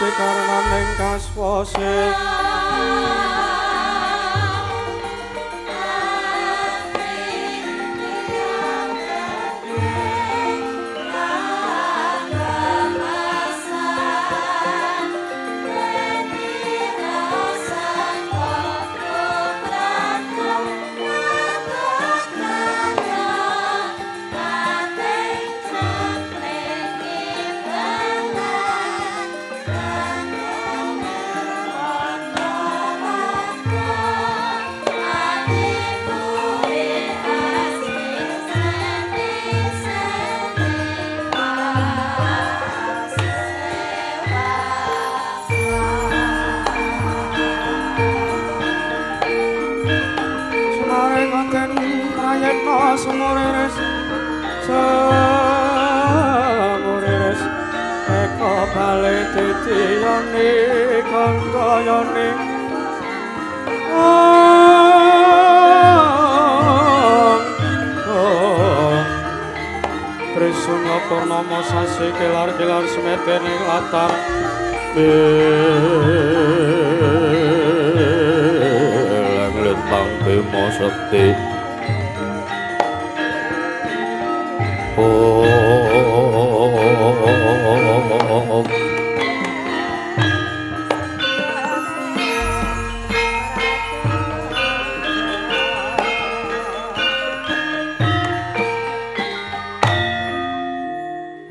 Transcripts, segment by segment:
dadi karenaning kaswase. Sumuriris sumuriris eko bali dadi yoni kandayani Trisuna Purnama sasi kelar-kelar semedene latar Leng lintang bima sekti.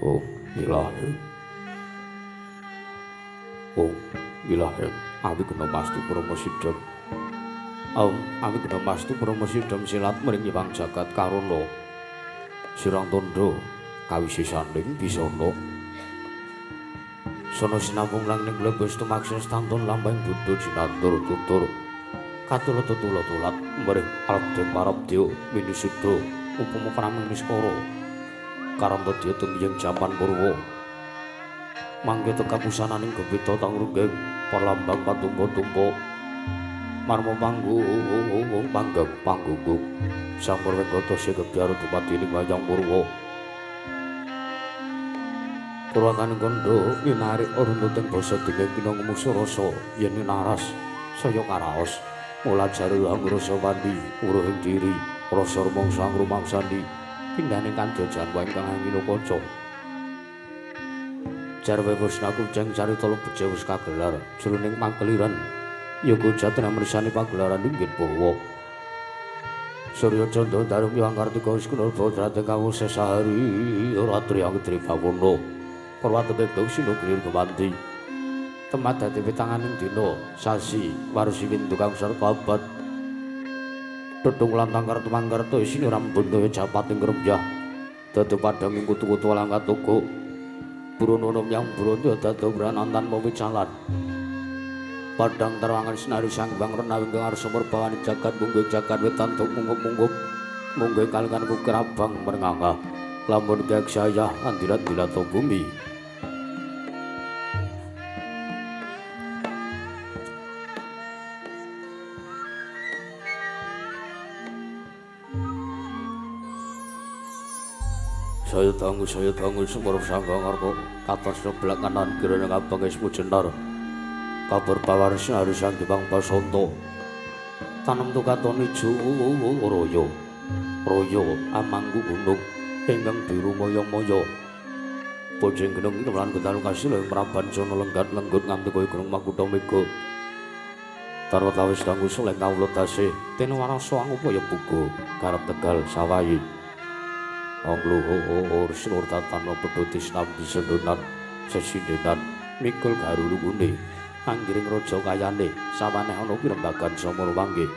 Oh, ilahi. Oh, ilahi. Awi kena mastu promosidam. Awi kena mastu promosidam silat mring Hyang Jagat Karana. Sirang tondo kawisisaning bisana. Sono sinambung lang ning mlebes tumaksa stantun lambang bodho jinantur tutur. Katula tutula tulat mrih alabden parabdya minisuda upama praming niskara. Karantadya tumiyeng jaman purwa. Mangke tekapusananing gembita tangrunggeng perlambang patumpa-tumpa. Marma panggung panggang panggunggung. Sampur wenggata segebyar dumadi ning wayang purwa. Purwakaning kandha minarik runtuting basa denging pinangumusur rasa yen naras saya karaos. Mula jare angrasa wandi uruhing diri rasa rumangsa ngrumangsani pindhaning kandha janwa ingkang angina kaca. Jarwe wusna kucing carita lebeje wis kagelar jroning pangkeliran yoga jatna mrisani pagelaran inggih purwa. Surya Candra Darum Hyang Kartika wis kena badrate kawuse sahari ratri angtri bawana. Purwate bedhog sinugri gewanti. Temat dadi pitanganing dina sasi warsi windu kang sarta abad. Tutung lantang kartu mangkarta isine rambun toya japating rembyah. Dadi padhang ing kutu-kutu alang katuku. Brunono yang brunyo dadi branantan mawicalan. Padang terwangan sinari sangbang renawi ingkang arsa murbawani jagat mungguh jagat wetan tuk munggup-munggup mungguh kalikan bukir abang merngangah lamun gek saya andilat-dilat bumi. Saya tangguh sumur sangga ngarpa katos sebelah kanan kirana abang ismu jenar. Kabar pawaris sinari sang Hyang Basanta. Tanem tukaton ijo royo. Royo amangku gunung ingkang biru moyo-moyo. Bojeng gunung lan getan kasil mraban sono lenggat lenggut nganti kaya gunung Makutha Mega. Tarwa tawis tangguh soleh kawula tasih tena warasa angupaya buga karep Tegal sawayi. Angluhur sinur tatan pedhoti sinambi sendonan sesindenan mikul garulungune anggiring raja kayane sawaneh ana pirembagan samara mangke.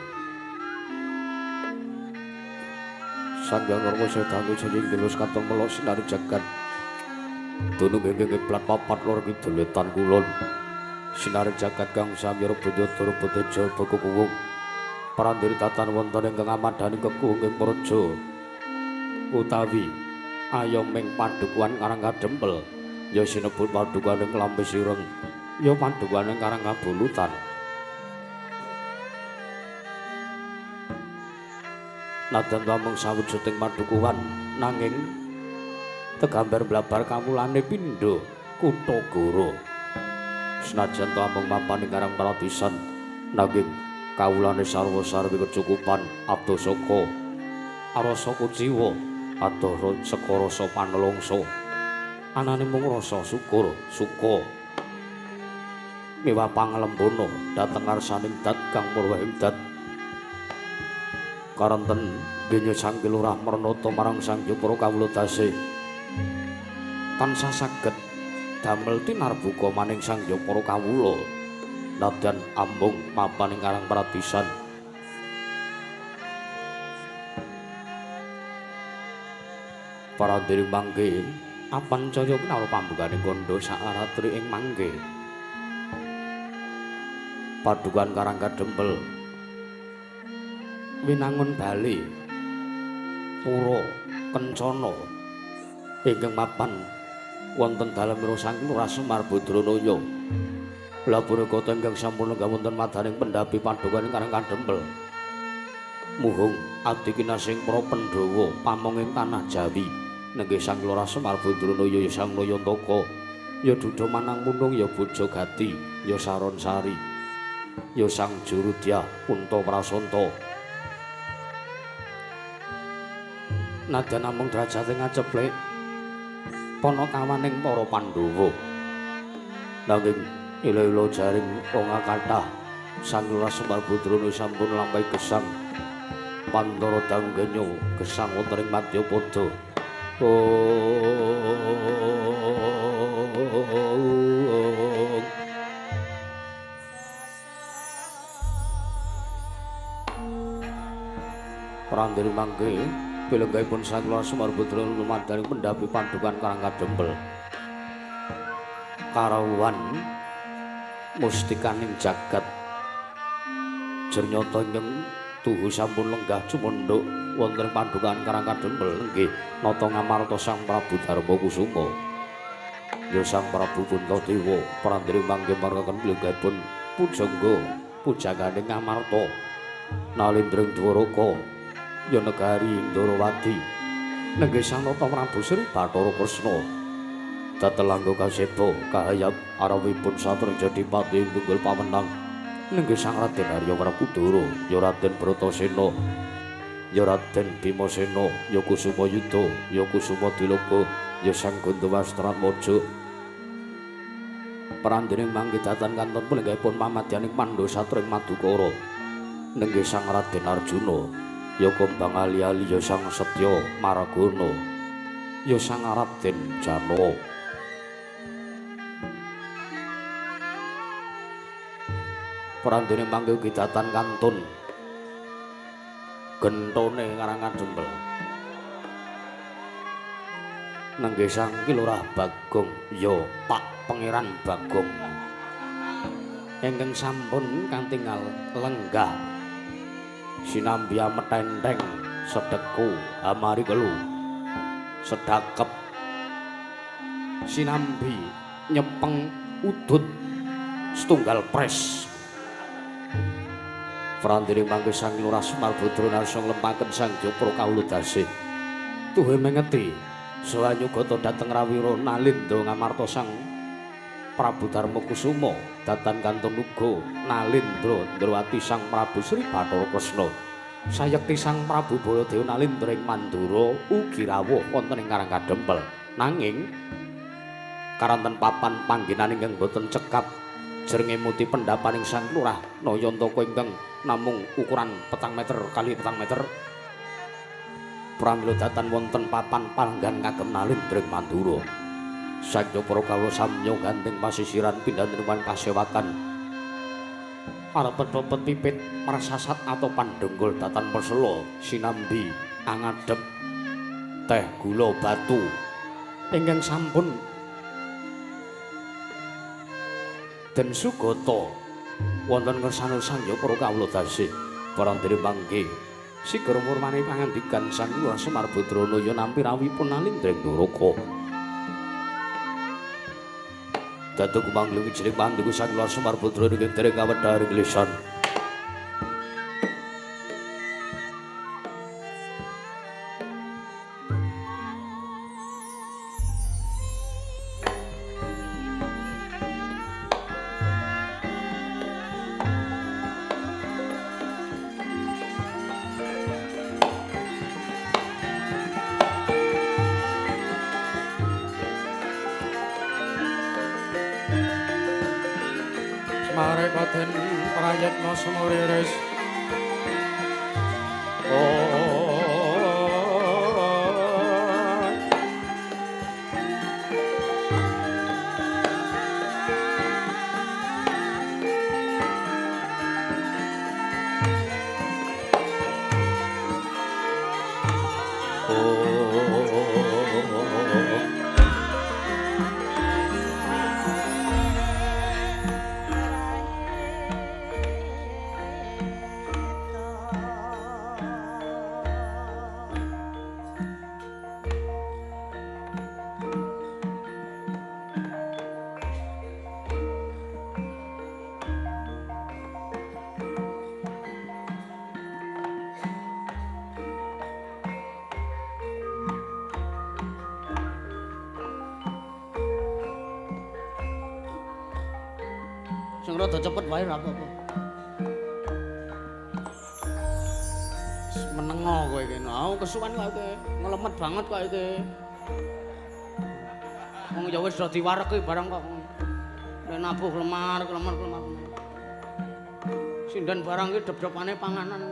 Sanghyang Karma sedangu sing wis katon melok sinari jagat. Dunung ingkang kiblat papat lor kidul wetan kulon. Sinari jagat kang samyara bodya beteja bekukuwung. Prandiri tatan wonten ingkang amadhani kekuwung ing praja. Utawi ayoming padukuhan Karang Kadempel ya sinebut padukuhan ing Lampe Sireng ya padukuhan ing Karang Kabulutan. Nadan tamung sawujuding padukuhan nanging tegambar blabar kamulane pindha kutha Goro. Senajan to amung mapan ing Karang Paradisan nanging kawulane sarwa sarwi kecukupan abdo saka arasa kuciwa adoh saka rasa panelongso anane mung rasa syukur suka miwah pangalembono dhateng ngarsaning dat kang murwah ing dat karanten donya Sang Lurah mernata marang Sang Jepara kawula dase tansah saged damel tinarbuka maning Sang Jepara kawula nadyan ambung mapan ing Karang Paradisan. Parandiri mangke apan caya kinara pambukane kandha sakaratri ing mangke Padukan Karang Kadempel winangun bali pura kencana ingkang mapan wonten dalem Sang Lurah Semar Badranaya. Labure kota ingkang sampun lenggah wonten madaning pendhapi padukan Karang Kadempel muhung adi kinasing para Pandhawa pamong ing tanah Jawi nenggih Sang Lurah Semar Badranaya ya Sang Nayantaka ya Duda Manang Munung ya Bojo Gati ya Saron Sari ya Sang Jurudya Unta Prasanta. Nadyan namung drajate ngaceplek panakawaning para Pandhawa nanging ila-ila jaring wong kathah Sang Lurah Semar Badrana sampun lampahi gesang pantara danggenya gesang wonten ing madyapada. Prandiri mangke pilenggahipun Sang Lurah Semar Badrana lumadaning pendhapi padukan Karang Kadempel karawuhan mustikaning jagat jernyata ingkang tuhu sampun lenggah cumendhuk wonten padukan Karang Kadempel nggih nata ngamarta Sang Prabu Darma Kusuma ya Sang Prabu Puntadewa. Prandiri mangke markaken pilenggahipun pujangga pujangane ngamarta nalindring Dwaraka ya negari Ndorowati nenggih Sang Nata Prabu Sri Bathara Kresna datelangga kaseba kahayap arawipun satreng Jadipati tunggul pamenang nenggih Sang Raden Arya Werkudara ya Raden Bratasena ya Raden Bimasena ya Kusuma Yuda ya Kusuma Diloka ya Sang Gondowastratmaja. Prandene mangke datan kantun pelenggahipun pamadyaning Pandha satring Madukara nenggih Sang Raden Arjuna ya Kembang Ali-ali ya Sang Setya Maragana ya Sang Raden Janaka. Prandene mangke ugi datan kantun gentone Karang Kadempel nenggih Sang Ki Lurah Bagong ya Pak Pangeran Bagong ingkang sampun katingal lenggah sinambi ametenteng sedeku hamari kelu sedakep sinambi nyepeng udut setunggal pres. Prandene mangke Sang Lurah Semar Badrana nglempaken Sang Jepara kawula dasih tuhe mengeti saha nyugata dhateng Rawira Nalindra ngamarta Sang Prabu Darma Kusuma datan kantun uga Nalindra Ndrawati Sang Prabu Sri Bathara Kresna sayekti Sang Prabu Baladewa Nalindra ing Mandura ugi rawuh wonten ing Karang Kadempel nanging karanten papan panggenan ingkang boten cekap jreng emuti pendhapaning Sang Lurah Nayantaka ingkang namung ukuran 4 meter kali 4 meter pramila datan wonten papan panggan kagem Nalindra ing Mandura. Sakya para kawula samya gandeng pasisiran pindhahan pasewakan arepet-pepet pipit prasasat atau pandhenggul datan pesela sinambi angadhep teh gula batu ingkang sampun den sugata wonten ngersane Sang Jepara kawula dasih. Prandene mangke sigra murmane pangandikan Sang Lurah Semar Badrana ya nampi rawuhipun Nalindra ing Dwaraka. Datuk manglungi jeling panduku Sang Lurah Semar Badrana ingkang dereng kawedhar ing lisan. Mareka den prayitna sumuriris. Sing rada cepet wae ora apa-apa. Menengo kowe iki. Aku kesuwen kok iki. Ngelemet banget kok iki. Wong ya wis do diwareki barang kok. Nek nabuh lemar, lemar, lemar. Sinden barang iki dep-depane panganan.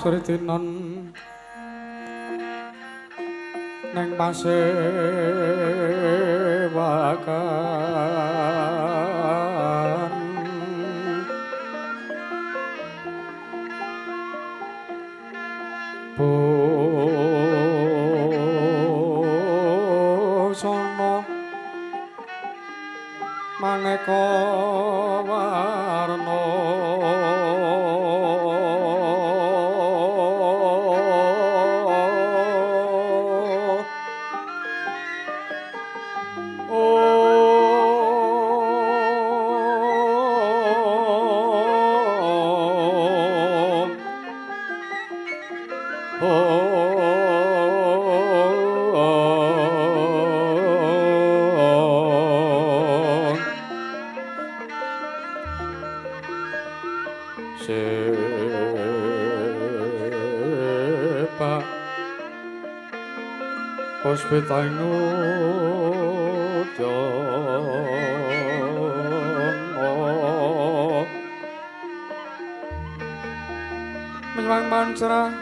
Sritinon neng pasewakan busana maneka warna. Puspitaing udyana menyuwang mancerah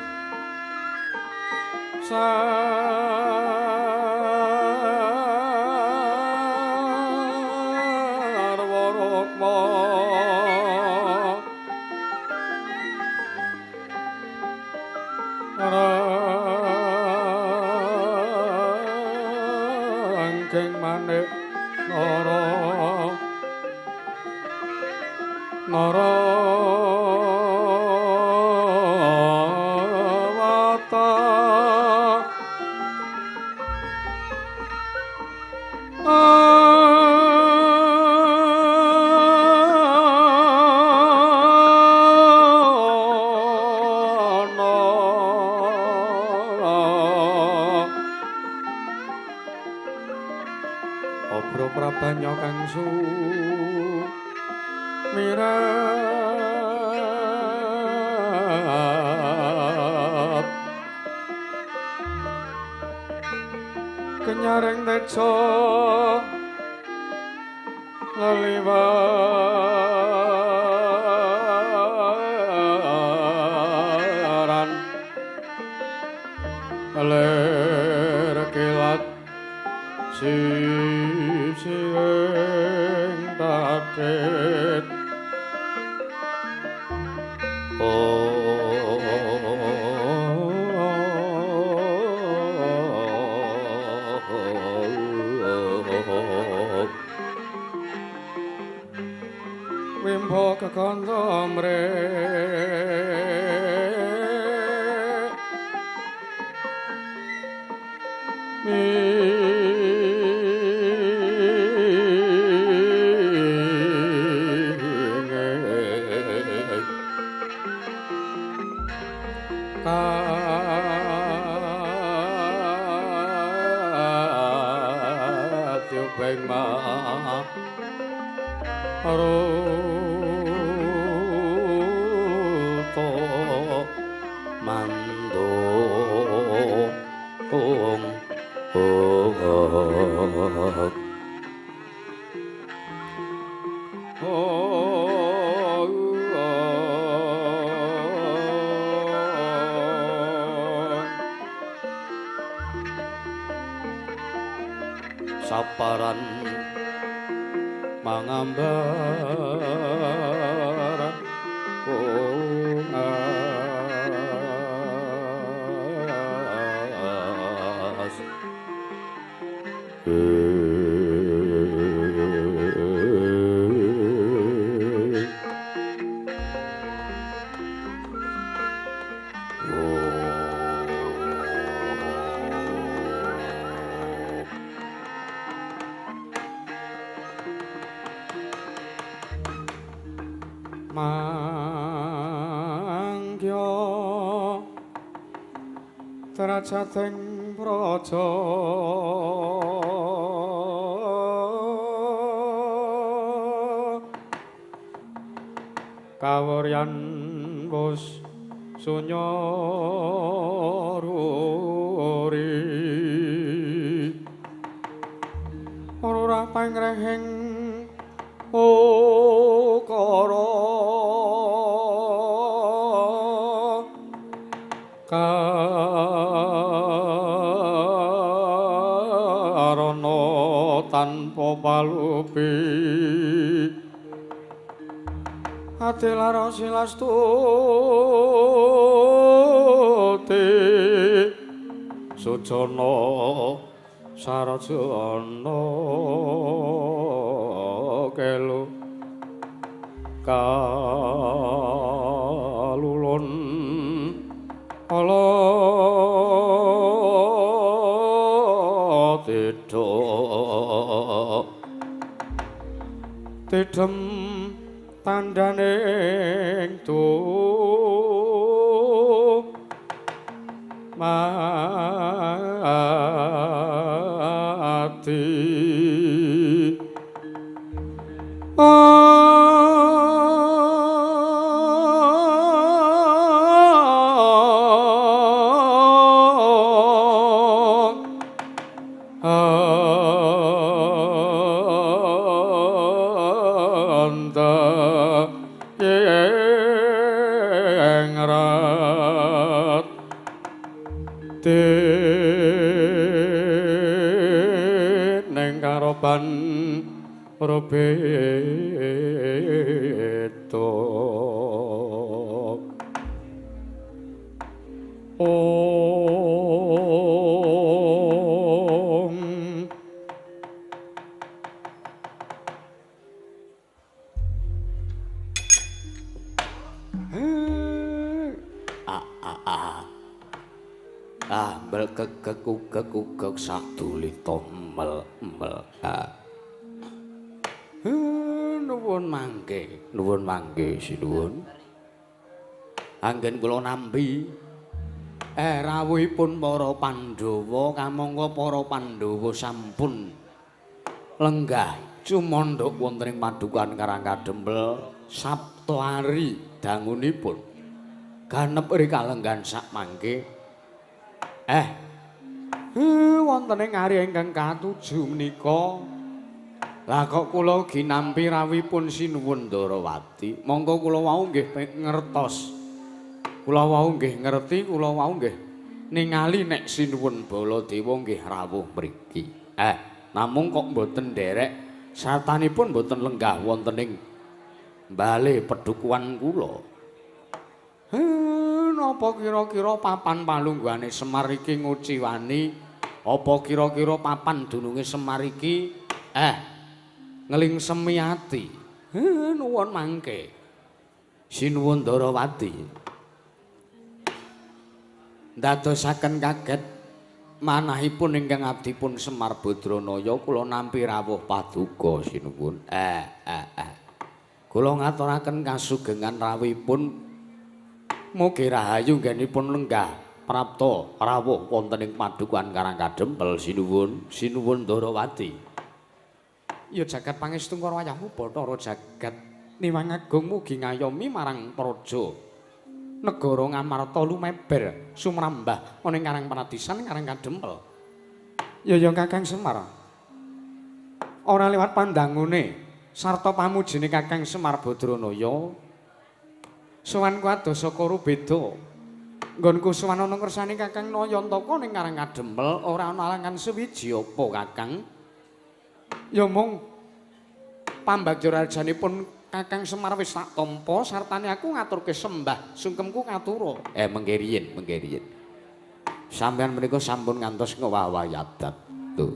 sarwa rukma rangking manik nara nara Prabanya kang sumirat kenyaring teja leliwaran lir kilat sing tatit wimbo kekandha mrek Ruto mandung saparan mangambar kungas mangkya trajating praja kawuryan wus sunya ruri ora pangrehing ukara karana tanpa palupi ati lara silastuti sujana sarjana kelu kalulun ala tidha tidhem tandhaning tu mati. Titi neng karoban robeta. Om a a a ah mel kekek ugek ugek sadulita mel mel ah. Nuwun mangke, nuwun mangke sinuwun. Anggen kula nampi rawuhipun para Pandhawa kamangka para Pandhawa sampun lenggah cumandhuk wonten ing padukuhan Karang Kadempel Saptahari dangunipun ganep ri kalenggan sak mangke. Wonten ing ari ingkang katuju menika lah kok kula ginampi rawuhipun Sinuwun Ndarawati. Monggo kula wau nggih ngertos. Kula wau nggih ngerti, kula wau nggih ningali nek Sinuwun Baladewa nggih rawuh mriki. Namung kok mboten nderek sartanipun mboten lenggah wonten ing bale pedukuhan kula. Napa kira-kira papan palungguhane Semar iki nguciwani? Apa kira-kira papan dununge Semar iki ngelingsemi ati? Nuwun mangke Sinuwun Ndarawati. Ndadosaken kaget manahipun ingkang abdipun Semar Badranaya kula nampi rawuh paduka sinuwun. Kula ngaturaken kasugengan rawuhipun. Mugi rahayu nggenipun lenggah prapta rawuh wonten ing padukuhan Karang Kadempel sinuwun. Sinuwun Ndarawati. Ya jagat pangestu karo wayahmu Bathara jagat niwang agung mugi ngayomi marang praja negara Ngamarta lumeber sumrambah ana ing Karang Paradisan Karang Kadempel. Ya ya Kakang Semar. Ora liwat pandangune sarta pamujine Kakang Semar Badranaya. Sowanku adoh saka rubeda. Nggonku sowan ana ngersane Kakang Nayantaka ning Karang Kadempel ora ana alangan suwiji apa Kakang. Ya mung pambagya rajanipun Kakang Semar wis tak tampa sartane aku ngaturke sembah sungkemku ngatura. Mengke riyin, mengke riyin. Sampeyan menika sampun ngantos ngwawahi adat. Lho.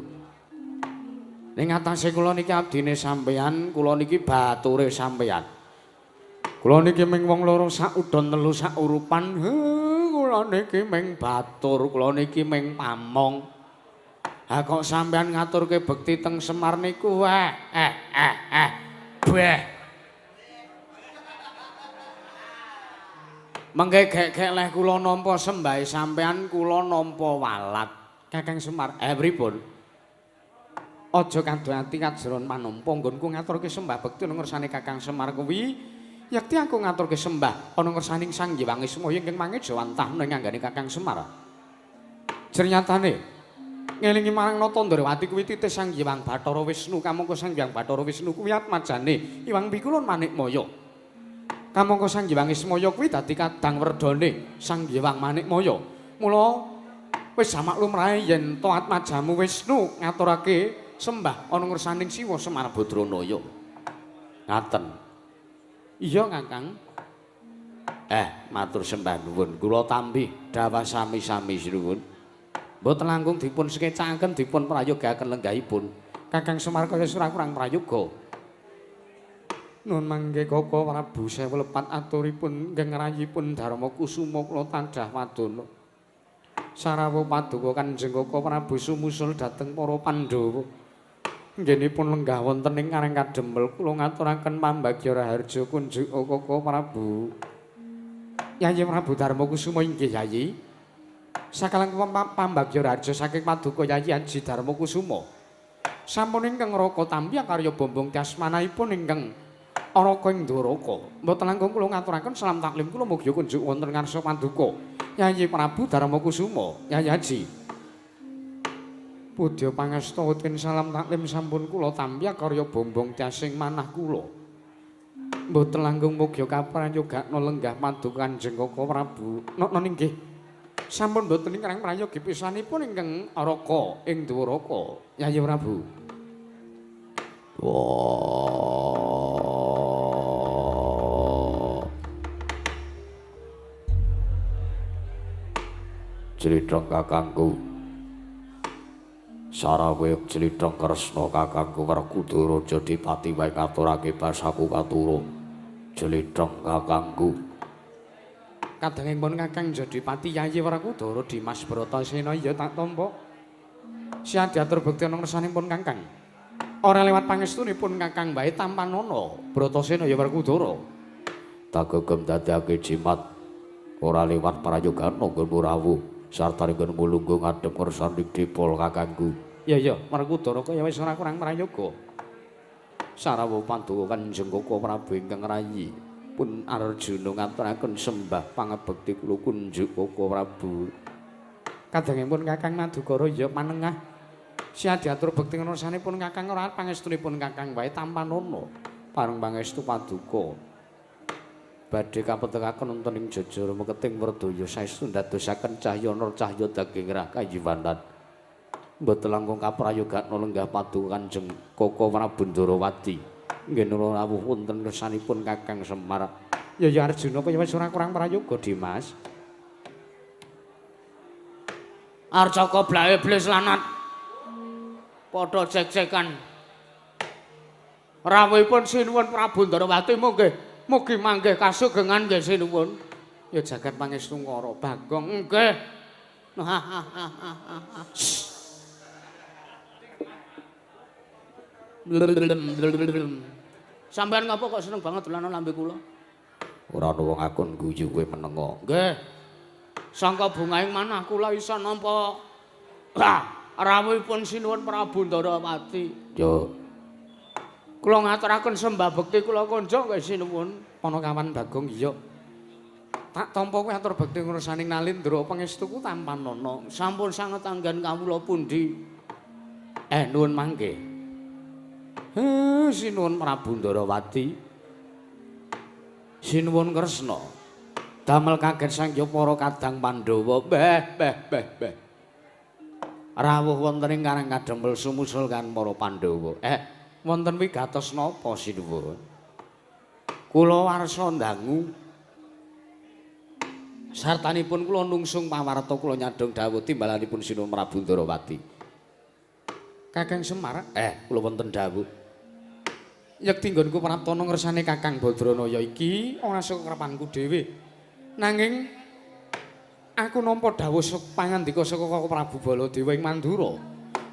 Ning atase kula niki abdine sampeyan, kula niki bature sampeyan. Kula niki ming wong loro sak udon telu sak urupan. Kula niki ming batur, kula niki ming pamong. Ha kok sampeyan ngaturke bekti teng Semar niku beh. Mengke gek-gek leh kula nampa sembahe sampeyan, kula nampa walat. Kakang Semar, pripun? Aja kado ati kajeron manampa nggonku ngaturke sembah bekti ana ngersane Kakang Semar kuwi. Yekti aku ngaturke sembah ana ngersaning Sang Hyang Wismaya ingkang mangejawantah ning anggane Kakang Semar. Jernyatane ngelingi marang Nata Ndrawati kuwi titih Sang Hyang Bathara Wisnu kamangka Sang Hyang Bathara Wisnu kuwi atmajane Iwang Pikulun Manikmaya. Kamangka Sang Hyang Wismaya kuwi dadi kadang werdane Sang Hyang Manikmaya. Mula wis jamak lumrahe yen to atmajamu Wisnu ngaturake sembah ana ngersaning Siwa Semar Badranaya. Ngaten. Iya Kakang. Matur sembah nuwun. Kula tampi dawah sami-sami sinuwun. Mboten langkung dipun sekecakaken dipun prayogaken lenggahipun. Kakang Semar kaya ora kurang prayoga. Nun mangke Koko Prabu sewu lepat aturipun ingkang ngrayipun Darma Kusuma kula tandhah wadana. Sarawuh paduka Kanjeng Koko Prabu sumusul dhateng para Pandhawa. Nggenipun lenggah wonten ing Karang Kadempel kula ngaturaken pambagya raharja kunjuk Koko Prabu. Yayi Prabu Darma Kusuma inggih Yayi. Sakalang pambagya raharja saking paduka Yayi Aji Darma Kusuma. Sampun ingkang raka tampi karya bombong tyasmanahipun ingkang Araka ing Ndoraka. Mboten langkung kula ngaturaken salam taklim kula mugi kunjuk wonten ngarsa paduka Yayi Prabu Darma Kusuma, Yayi Aji. Pudya pangasta utin salam taklim sampun kula tampi karya bombong tyasing manah kula. Mboten langkung mugi kaprayogakna lenggah paduka Kanjeng Koko Prabu. Nokno inggih. Sampun boten ingkang prayogi pisanipun ingkang Raka ing Dwaraka, Yayi Prabu. Wah. Jlitheng kakangku. Sarawe jlitheng Kresna kakangku Werkudara Jodipati wae ngaturake basaku katura. Jlitheng kakangku. Kadangipun Kakang Jodipati Yayi Werkudara Dimas Bratasena ya tak tampa. Siang diatur bekti ana ngersanipun Kakang. Ora lewat pangestunipun Kakang wae tampanana Bratasena ya Werkudara. Tagegem dadekake jimat ora lewat prayogana nggonmu rawuh sarta nggonmu lungguh ngadhep ngersane dipol kakangku. Ya ya Werkudara kaya wis ora kurang prayoga. Sarawuh Pandhawa Kanjeng Koko Prabu ingkang rayi pun Arjuna ngaturaken sembah pangabekti kula kunjuk Koko Prabu. Kadangipun Kakang Madukara ya manengah. Sia diatur bekti ngersanipun Kakang ora pangestunipun Kakang wae tampanana. Pareng pangestu paduka. Badhe kapetekaken wonten ing jejara meketing werdaya saestu ndadosaken cahya nur cahya daging rah kayiwanan. Mboten langkung kaprayogakna lenggah paduka Kanjeng Koko Prabu Ndarawati. Nggih nura rawuh wonten ngersanipun Kakang Semar. Ya ya Arjuna kaya wis ora kurang prayoga Dimas. Arcaka blae iblis lanat. Padha cek-cekan. Rawuhipun sinuwun Prabu Ndarawati monggo mugi manggih kasugengan nggih sinuwun. Ya jagat pangestu ngara Bagong nggih. Sampeyan ngapa kok seneng banget dolanan lambe kula? Ora ana wong akon guyu kowe menengo. Nggih. Sangka bungaing manah kula iso nampa rawuhipun sinuwun Prabu Ndarawati. Yo. Kula ngaturaken sembah bekti kula konjo nggih sinuwun. Panakawan Bagong iya. Tak tampa kowe atur bekti ngrusaning Nalindra pangestuku tampanana. Sampun sanget anggen kawula pundi? Nuwun mangke. Sinuwun Prabu Ndarawati. Sinuwun Kresna. Damel kaget sangya para kadang Pandhawa. Beh beh beh beh. Rawuh wonten ing Karang Kadempel sumusul kan para Pandhawa. Wonten wigatos napa sinuwun? Kula warsa ndangu. Sartanipun kula nungsung pawarta kula nyadhong dawuh timbalanipun Sinuwun Prabu Ndarawati. Kakang Semar, kula wonten dawuh. Yekti nggonku praptana ngersane Kakang Badranaya iki ora saka krepanku dhewe. Nanging aku nampa dawuh pangandika saka Koko Prabu Baladewa ing Mandura.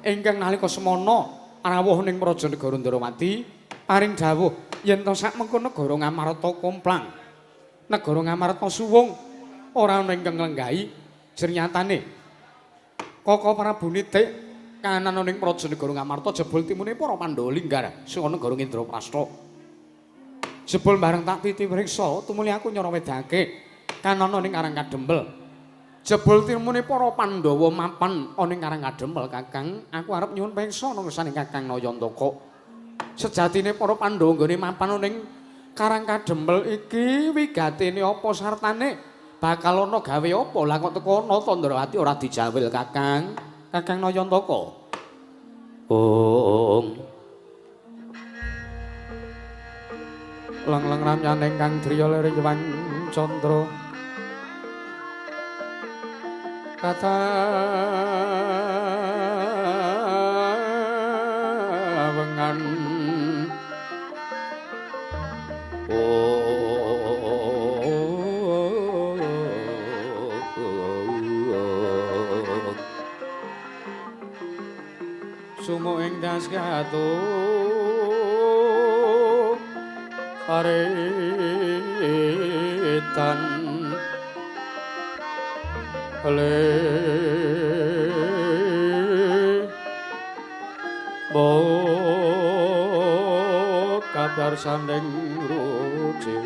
Ingkang nalika semana rawuh ning Praja Negara Ndarawati paring dawuh yen to sak mengko negara Ngamarta komplang. Negara Ngamarta suwung ora ana ingkang nglenggahi jernyatane. Koko Prabu nitik kahanan ning Praja Negara Ngamarta jebul timune para Pandhawa linggar saka negara Indraprastha. Jebul bareng tak titi priksa tumuli aku nyarawedake kanana ning Karang Kadempel. Jebul timune para Pandhawa mapan ana ning Karang Kadempel Kakang, aku arep nyuwun peksa nang ngersane Kakang Nayantaka. Sejatine para Pandhawa nggone mapan ning Karang Kadempel iki wigatene apa sartane bakal ana gawe apa? Lah kok teko ana Ndrawati ora dijawil Kakang. Kakang Nayantaka. Ong. Lang-lang ramyane kang driya lere Hyang Candra. Kata wengan. Sumo ing das gatu paritan le bo kabar sandeng rucit.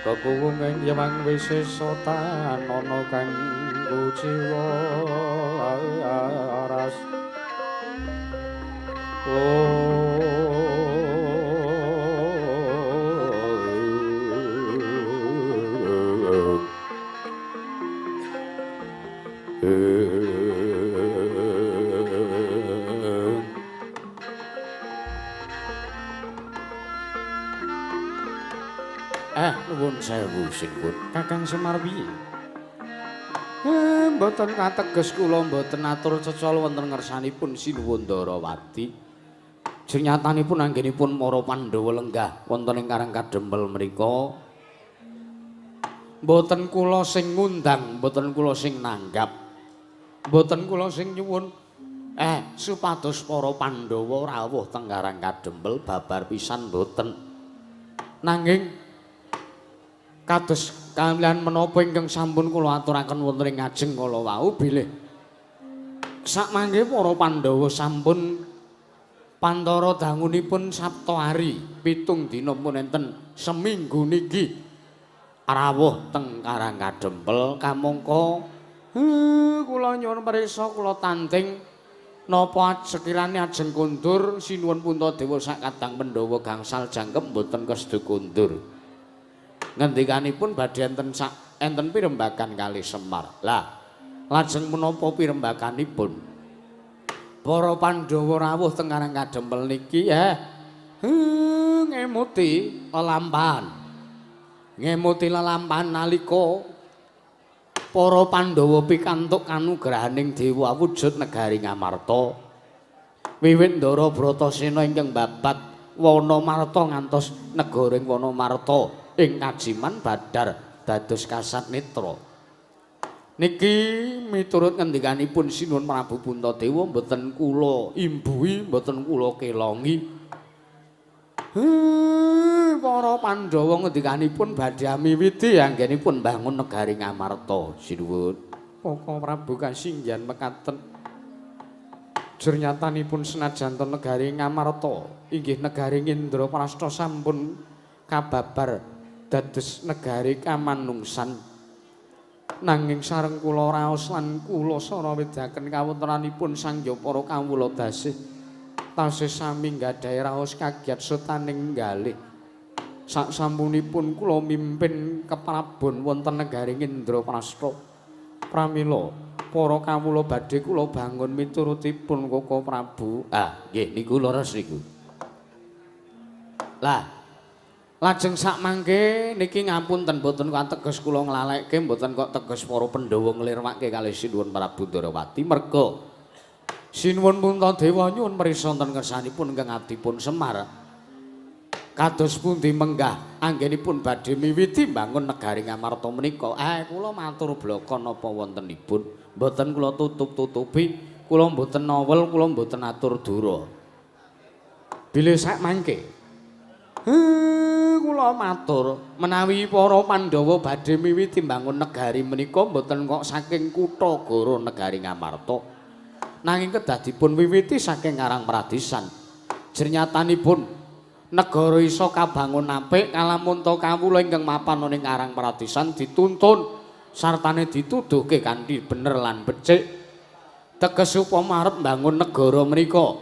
Kekuwung ing Yewang Wisesa tanana kang kuciwa aras. Oh. Nuwun sewu sinuwun. Kakang Semar piye? Mboten kateges kula mboten atur cecol wonten ngersanipun Sinuwun Ndarawati. Jernyatanipun anggenipun para Pandhawa lenggah wonten ing Karang Kadempel mriku. Mboten kula sing ngundang, mboten kula sing nanggap. Mboten kula sing nyuwun supados para Pandhawa rawuh teng Karang Kadempel babar pisan mboten. Nanging kados kalian menapa ingkang sampun kula aturaken wonten ing ngajeng kala wau bilih sakmangke para Pandhawa sampun pantara dangunipun Sapta hari 7 dina pun enten seminggu niki rawuh teng Karang Kadempel kamangka kula nyuwun prisa kula tanting napa sekirane ajeng kondur Sinuwun Puntadewa sak kadang Pandhawa gangsal jangkep mboten kesda kondur. Ngendikanipun badhe enten sak enten pirembagan kalih Semar. Lah, lajeng menapa pirembaganipun? Para Pandhawa rawuh teng Karang Kadempel niki ngemuti lelampahan. Ngemuti lelampahan nalika para Pandhawa pikantuk kanugrahaning dewa wujud negari Ngamarta. Wiwit Ndara Bratasena ingkang babat Wanamarta ngantos negara ing Wanamarta ing kajiman badar dados kasat netra. Niki miturut ngendikanipun Sinuwun Prabu Puntadewa mboten kula imbuhi, mboten kula kelongi. Para Pandhawa ngendikanipun badhe miwiti anggenipun mbangun negari Ngamarta. Sinuwun. Koko Prabu kasinggihan mekaten. Jernyatanipun senajan to negari Ngamarta inggih negari Indraprasta sampun kababar dados negari kamanungsan. Nanging sareng kula raos lan kula sarawedaken kawontenanipun sangya para kawula dasih tasih sami nggadahi raos kagiat sutaning galih. Saksampunipun kula mimpin keprabon wonten negari Indraprasta. Pramila para kawula badhe kula bangun miturutipun Koko Prabu. Ah, nggih niku leres niku. Lah, lajeng sakmangke niki ngapunten mboten kateges kula nglalekke mboten kok teges para Pandhawa nglirwake kalih Sinuwun Prabu Ndarawati merga Sinuwun Puntadewa nyuwun prisa wonten ngersanipun ingkang abdipun Semar kados pundi menggah anggenipun badhe miwiti mbangun negari Ngamarta menika. Kula matur blaka napa wontenipun mboten kula tutup-tutupi, kula mboten nawel, kula mboten atur dura. Bilih sakmangke kula matur menawi para Pandhawa badhe miwiti mbangun negari menika mboten kok saking kutha Goro negari Ngamarta, nanging kedah dipun wiwiti saking Karang Pradisan. Jernyatanipun negara iso kabangun apik kalamunta kawula ingkang mapan ning Karang Pradisan dituntun sartane dituduhke kanthi bener lan becik. Teges upama arep mbangun negara menika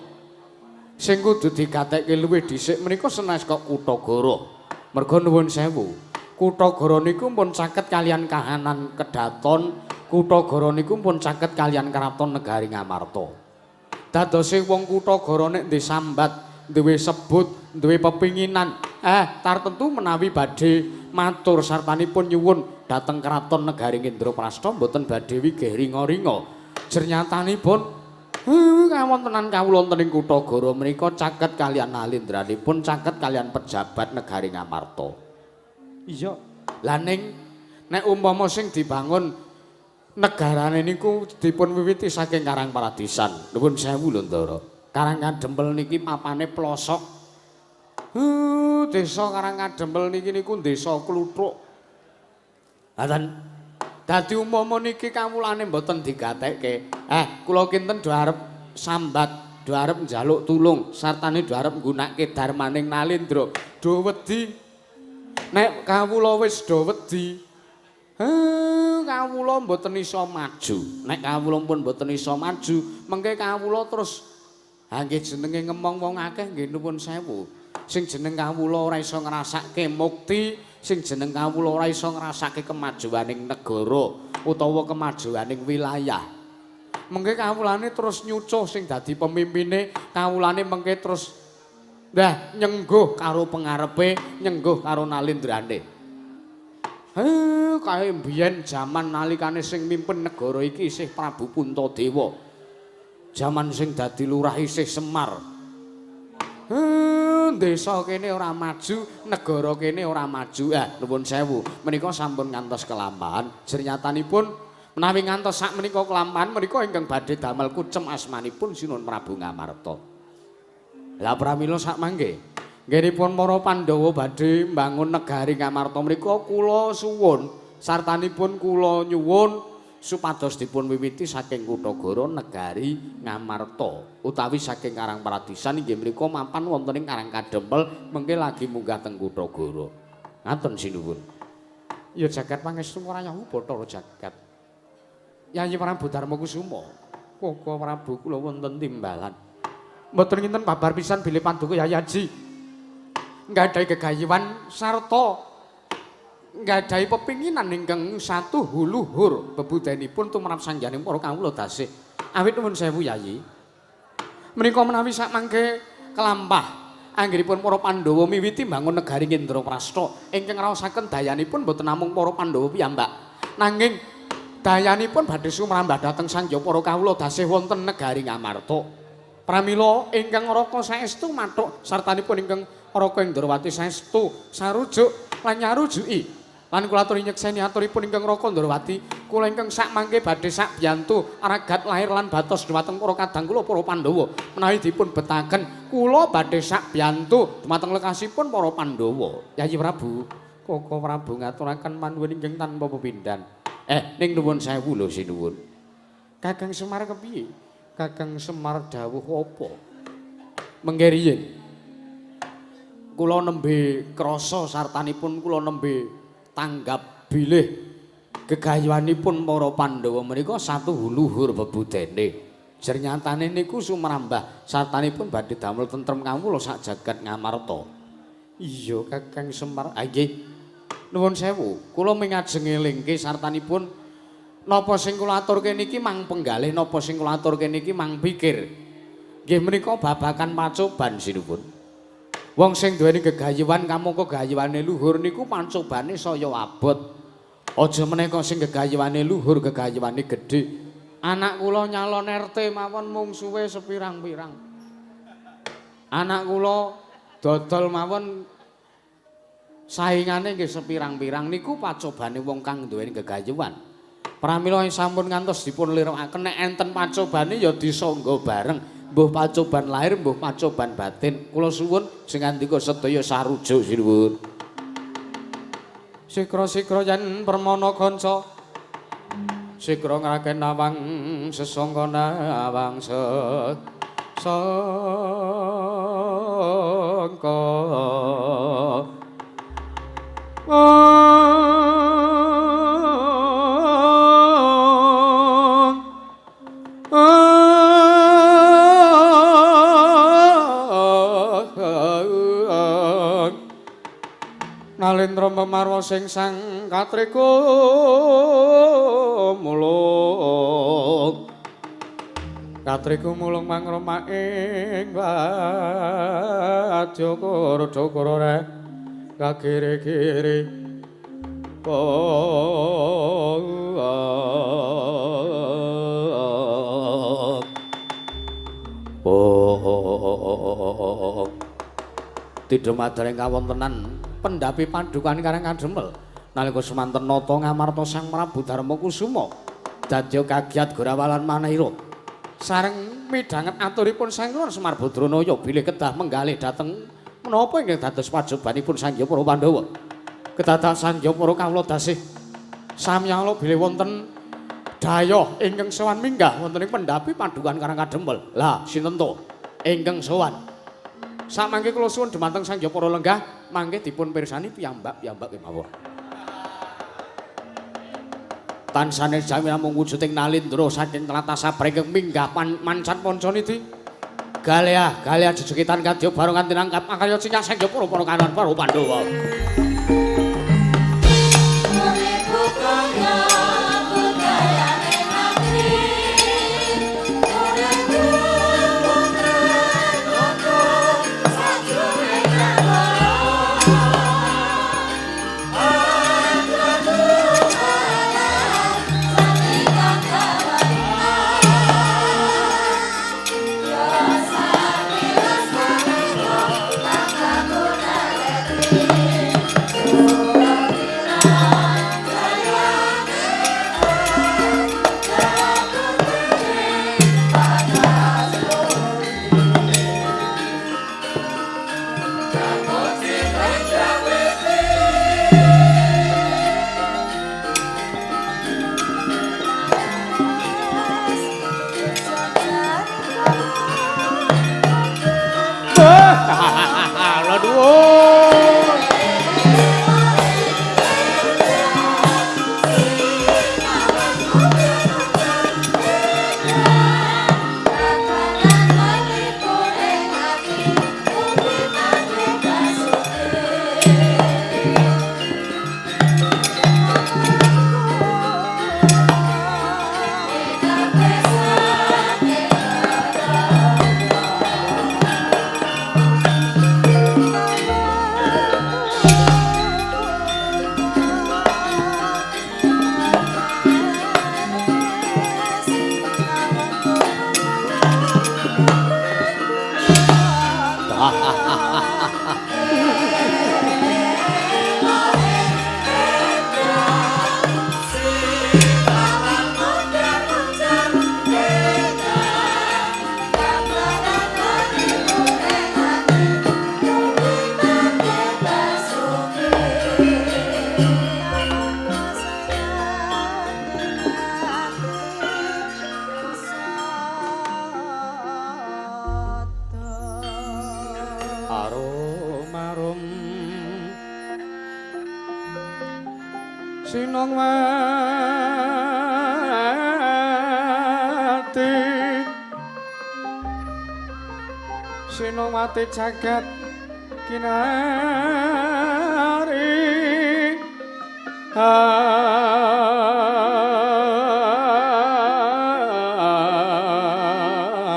sing kudu digatekke luwih dhisik menika senes kok kutha Goro. Merga nuwun sewu, kutha Goro niku pun caket kalian kahanan kedaton, kutha Goro niku pun caket kalian keraton negari Ngamarta. Dadose wong kutha Goro nek ndek sambat, duwe sebut, duwe pepinginan, tartentu menawi badhe matur sartanipun nyuwun dhateng keraton negari Indraprasta mboten badhe wigih ringa-ringa. Jernyatanipun kawontenan kawula wonten ing kutha Goro menika caket kalian alindranipun, caket kalian pejabat negari Ngamarta. Iya. Lah ning nek umpama sing dibangun negarane niku dipun wiwiti saking Karang Paradisan. Nuwun sewu lho Ndara. Karang Kadempel niki papane plosok. Desa Karang Kadempel niki niku desa kluthuk. Ngaten. Dadi umpama niki kawulane mboten digatekke. Kula kinten do arep sambat, do arep njaluk tulung, sartane do arep nggunakake darmaning Nalendra. Do wedi. Nek kawula wis do wedi, kawula mboten iso maju. Nek kawula pun mboten iso maju, mengke kawula terus nggih jenenge ngemong wong akeh nggih nuwun sewu. Sing jeneng kawula ora iso ngrasake mukti, sing jeneng kawula ora iso ngrasake kemajuaning negara utawa kemajuaning wilayah. Mengke kawulane terus nyucuh sing dadi pemimpine, kawulane mengke terus nyengguh karo pengarepe, nyengguh karo nalindrane. Kae mbiyen jaman nalikane sing mimpin negara iki isih Prabu Puntadewa. Jaman sing dadi lurah isih Semar. Desa kene ora maju, negara kene ora maju. Nuwun sewu, menika sampun ngantos kelampahan. Jernyatanipun menawi ngantos sak menika kelampahan menika ingkang badhe damel kucem asmanipun Sinuhun Prabu Ngamarta. Lah pramila sak mangke nggenipun para Pandhawa badhe mbangun negari Ngamarta menika kula suwun sartanipun kula nyuwun supados dipun wiwiti saking Kutagara negari Ngamarta utawi saking Karangpradisan inggih mriku mapan wonten ing Karangkadempel mengke lagi munggah teng Kutagara. Ngaten sinuwun. Ya jagat pangestu ora Bathara jagat. Yayi Prabu Darma Kusuma, Koko Prabu kula wonten timbalan. Mboten kinten babar pisan bilih paduka Yayi Aji nggadahi gegayuhan sarta nggadahi pepinginan ingkang satuhu luhur bebudayanipun tumrap sangyaning para kawula dasih. Awit nuwun sewu Yayi. Menika menawi sak mangke kelampah anggenipun para Pandhawa miwiti mbangun negari Indraprastha ingkang ngraosaken dayanipun boten namung para Pandhawa piyambak, nanging dayanipun badhe sumrambah dhateng sangya para kawula dasih wonten negari Ngamarta. Pramila ingkang Raka saestu mathuk sartanipun ingkang Raka Indrawati saestu sarujuk lan nyarujuki. Lan kula aturi nyekseni aturipun ingkang Raka Ndrawati, kula ingkang sak mangke badhe sak biyantu ragat lahir lan batos dhumateng para kadang kula para Pandhawa. Menawi dipun betaken kula badhe sak biyantu dhumateng lekasipun para Pandhawa. Yayi Prabu, Koko Prabu ngaturaken panuwun ingkang tanpa pepindhan. Ning nuwun sewu lho sinuwun. Kakang Semar kepiye? Kakang Semar dawuh apa? Mengke riyin kula nembe krasa sartanipun kula nembe tanggap bilih gegayuhanipun para Pandhawa menika satuhu luhur bebudene. Jernyatane niku sumrambah sartanipun badhe damel tentrem kawula sak jagat Ngamarta. Iya Kakang Semar. Nggih. Nuwun sewu, kula mingajeng ngelingke sartanipun napa sing kula aturke niki mang penggalih, napa sing kula aturke niki mang pikir. Nggih menika babakan pacoban sinuwun. Wong sing duweni gegayuhan kamangka gayuhane luhur niku pancobane saya abot. Aja meneh kok sing gegayuhane luhur, gegayuhane gedhe. Anak kula nyalon RT mawon mung suwe sepirang-pirang. Anak kula dodol mawon saingane nggih sepirang-pirang niku pacobane wong kang duweni gegayuhan. Pramila sampun ngantos dipun lirakaken nek enten pacobane ya disangga bareng. Mbuh pacoban lahir, mbuh pacoban batin. Kula suwun sing ngandika sedaya sarujuk sinuwun. Sikra-sikra yen permana kanca, sikra ngraken nawang sesangka nawang sesangka. Nalendra memarwa sing sang katriku mulung, katriku mulung mangroma ing wadyakara dakara kagiri-giri. Oh, tidha madharing kawontenan pendhapi padukan Karangkadempel nalika semanten nata Ngamarta Sang Prabu Darma Kusuma dadya kagiat gorawalan manira sareng midhanget aturipun Sang Lor Semar Badranaya bilih kedah menggalih dhateng menapa ingkang dados pajobanipun Sang Hyang Para Pandhawa. Kedadak Sang Hyang Para kawula dasih samyala bilih wonten dayoh ingkang sowan minggah wonten ing pendhapi padukan Karangkadempel. Lah sinten to ingkang sowan? Samangke kula suwun dumateng Sang Hyang Para lenggah mangke dipun pirsani piyambak-piyambak kemawon. Tansane jawi namung wujuding nalindra saking tlatah sabar ingkang minggah mancat pancaniti. Galeah, galeah jejekitan kadya barongan tinangkap akarya cingkah Sang Hyang Para para kanan para Pandhawa. Sinongwati Sinongwati jagat kinari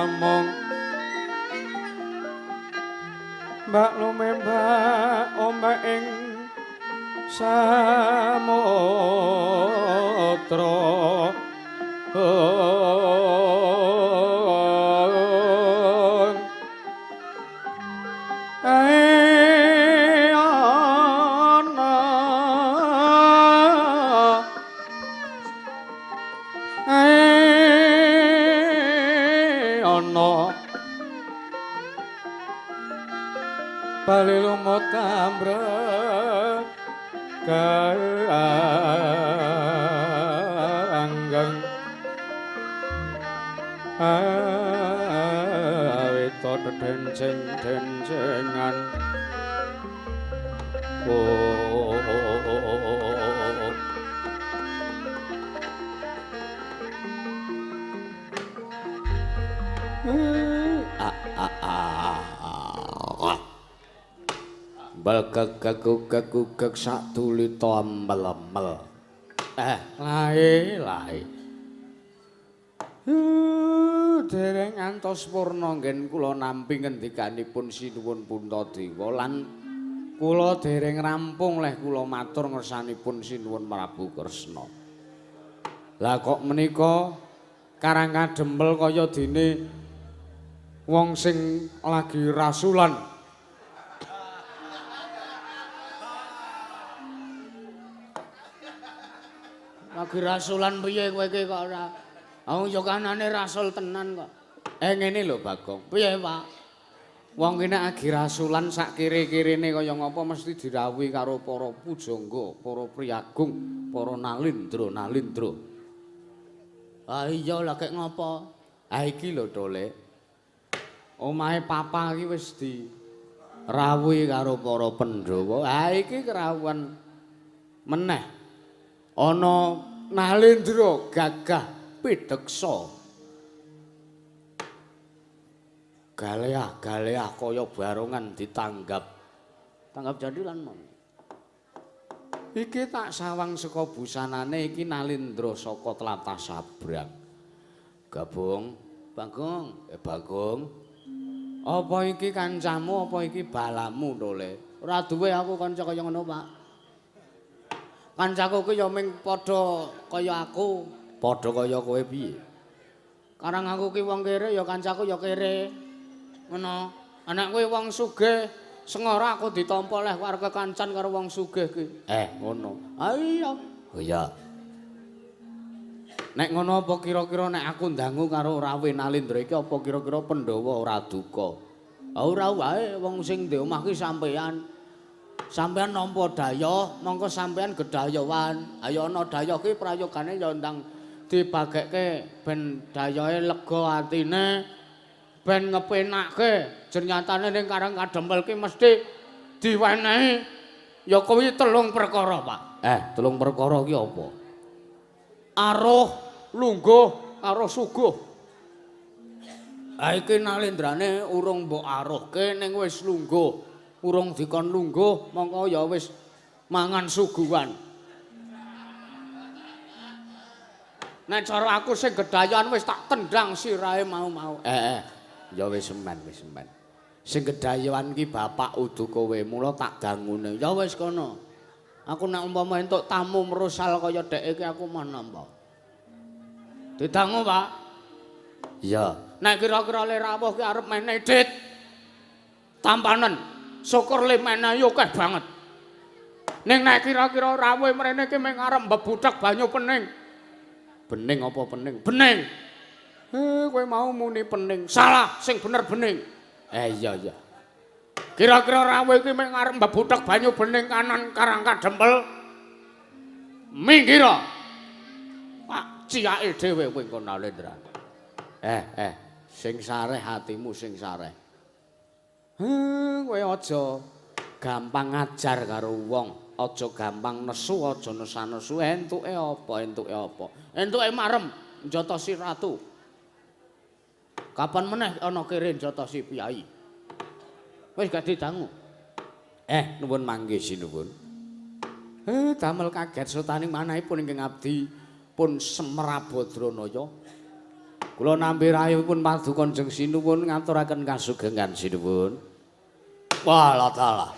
among mbak lumembak ombak ing samudra. Ana bali lumut ambrek ganggeng awita dedenceng-dencengan. Oh Balgagagugagugag sak tulita amel-amel. Lae lae. Dereng ngantos purna nggen kula nampi ngendikanipun Sinuwun Puntadewa lan kula dereng rampung leh kula matur ngersanipun Sinuwun Prabu Kresna. Lah kok menika Karang Kadempel kaya dene wong sing lagi rasulan. Lagi rasulan piye kowe iki kok ora? Aku yo kanane rasul tenan kok. Ngene lho Bagong. Piye, Pak? Wong ki nek agi rasulan sak kere-kerene kaya ngapa mesti dirawuhi karo para pujangga, para priyagung, para nalindra-nalindra. Ah iya lah kek ngopo? Ah iki lho Tole. Omahe papa iki wis dirawuhi karo para Pandhawa. Ah iki kerawuhan meneh. Ana Nalindra gagah pideksa. Galeah-galeah kaya barongan ditanggap. Tanggap jadilan mon. Iki tak sawang saka busanane iki Nalindra saka tlatah Sabrang. Gabung, Bagong, Bagong. Apa iki kancamu, apa iki balamu Tole? Ora duwe aku kanca kaya ngono, Pak. Kancaku ki ya ming padha kaya aku. Padha kaya kowe piye? Karang aku ki wong kere ya kancaku ya kere. Ngono. Anak kuwi wong sugih, sengora aku ditampa leh karo kekancan karo wong sugih ki. Ngono. Ah iya. Oh iya. Nek ngono apa kira-kira nek aku ndangu karo Rawe Nalindra iki apa kira-kira Pandhawa ora duka? Ora wae wong sing ndek omah ki sampean. Sampean nampa dayah, mongko sampean gedayawan. Ayo ana dayah ki prayogane ya ndang dibagekke ben dayahe lega atine, ben ngepenakke. Jernyatane ning Karang Kadempel ki mesti diwenehi ya kuwi telung perkara, Pak. Telung perkara ki apa? Aruh, lungguh, karo suguh. Ha iki Nalindrane urung mbok aruhke ning wis lungguh. Urung dikon lungguh mongko ya wis mangan suguhan. Nek cara aku sing gedayan wis tak tendang sirahe mau-mau. Ya wis semen, wis semen. Sing gedayan ki bapak udu kowe, mula tak dangune. Ya wis kono. Aku nek umpama entuk tamu merusal kaya dhek iki aku mah nampa. Didangu, Pak. Iya. Nek kira-kira le rawuh ki arep menehi dit. Tampanen. Syukur le menehi akeh banget. Ning nek kira-kira rawuh mrene ki mung arep mbebuthek banyu pening. Bening apa pening? Bening. Kowe mau muni pening. Salah, sing bener bening. Iya iya. Kira-kira rawuh iki mung arep mbebuthek banyu bening kanan Karang Kadempel. Minggir. Pak ciyake dhewe kowe engko Nalendra. Sing sareh hatimu sing sareh. Kowe aja gampang ngajar karo wong. Aja gampang nesu, aja nesa-nesu. Entuke apa? Entuke apa? Entuke marem njotosi ratu. Kapan meneh ana kere njotosi piyai? Wis gak didangu. Nuwun mangke sinuwun. Damel kaget sutaning manahipun ingkang abdi pun Semrabadranaya. Kula nampi rawuhipun paduka Kanjeng Sinuwun ngaturaken kasugengan sinuwun. Walah dalah.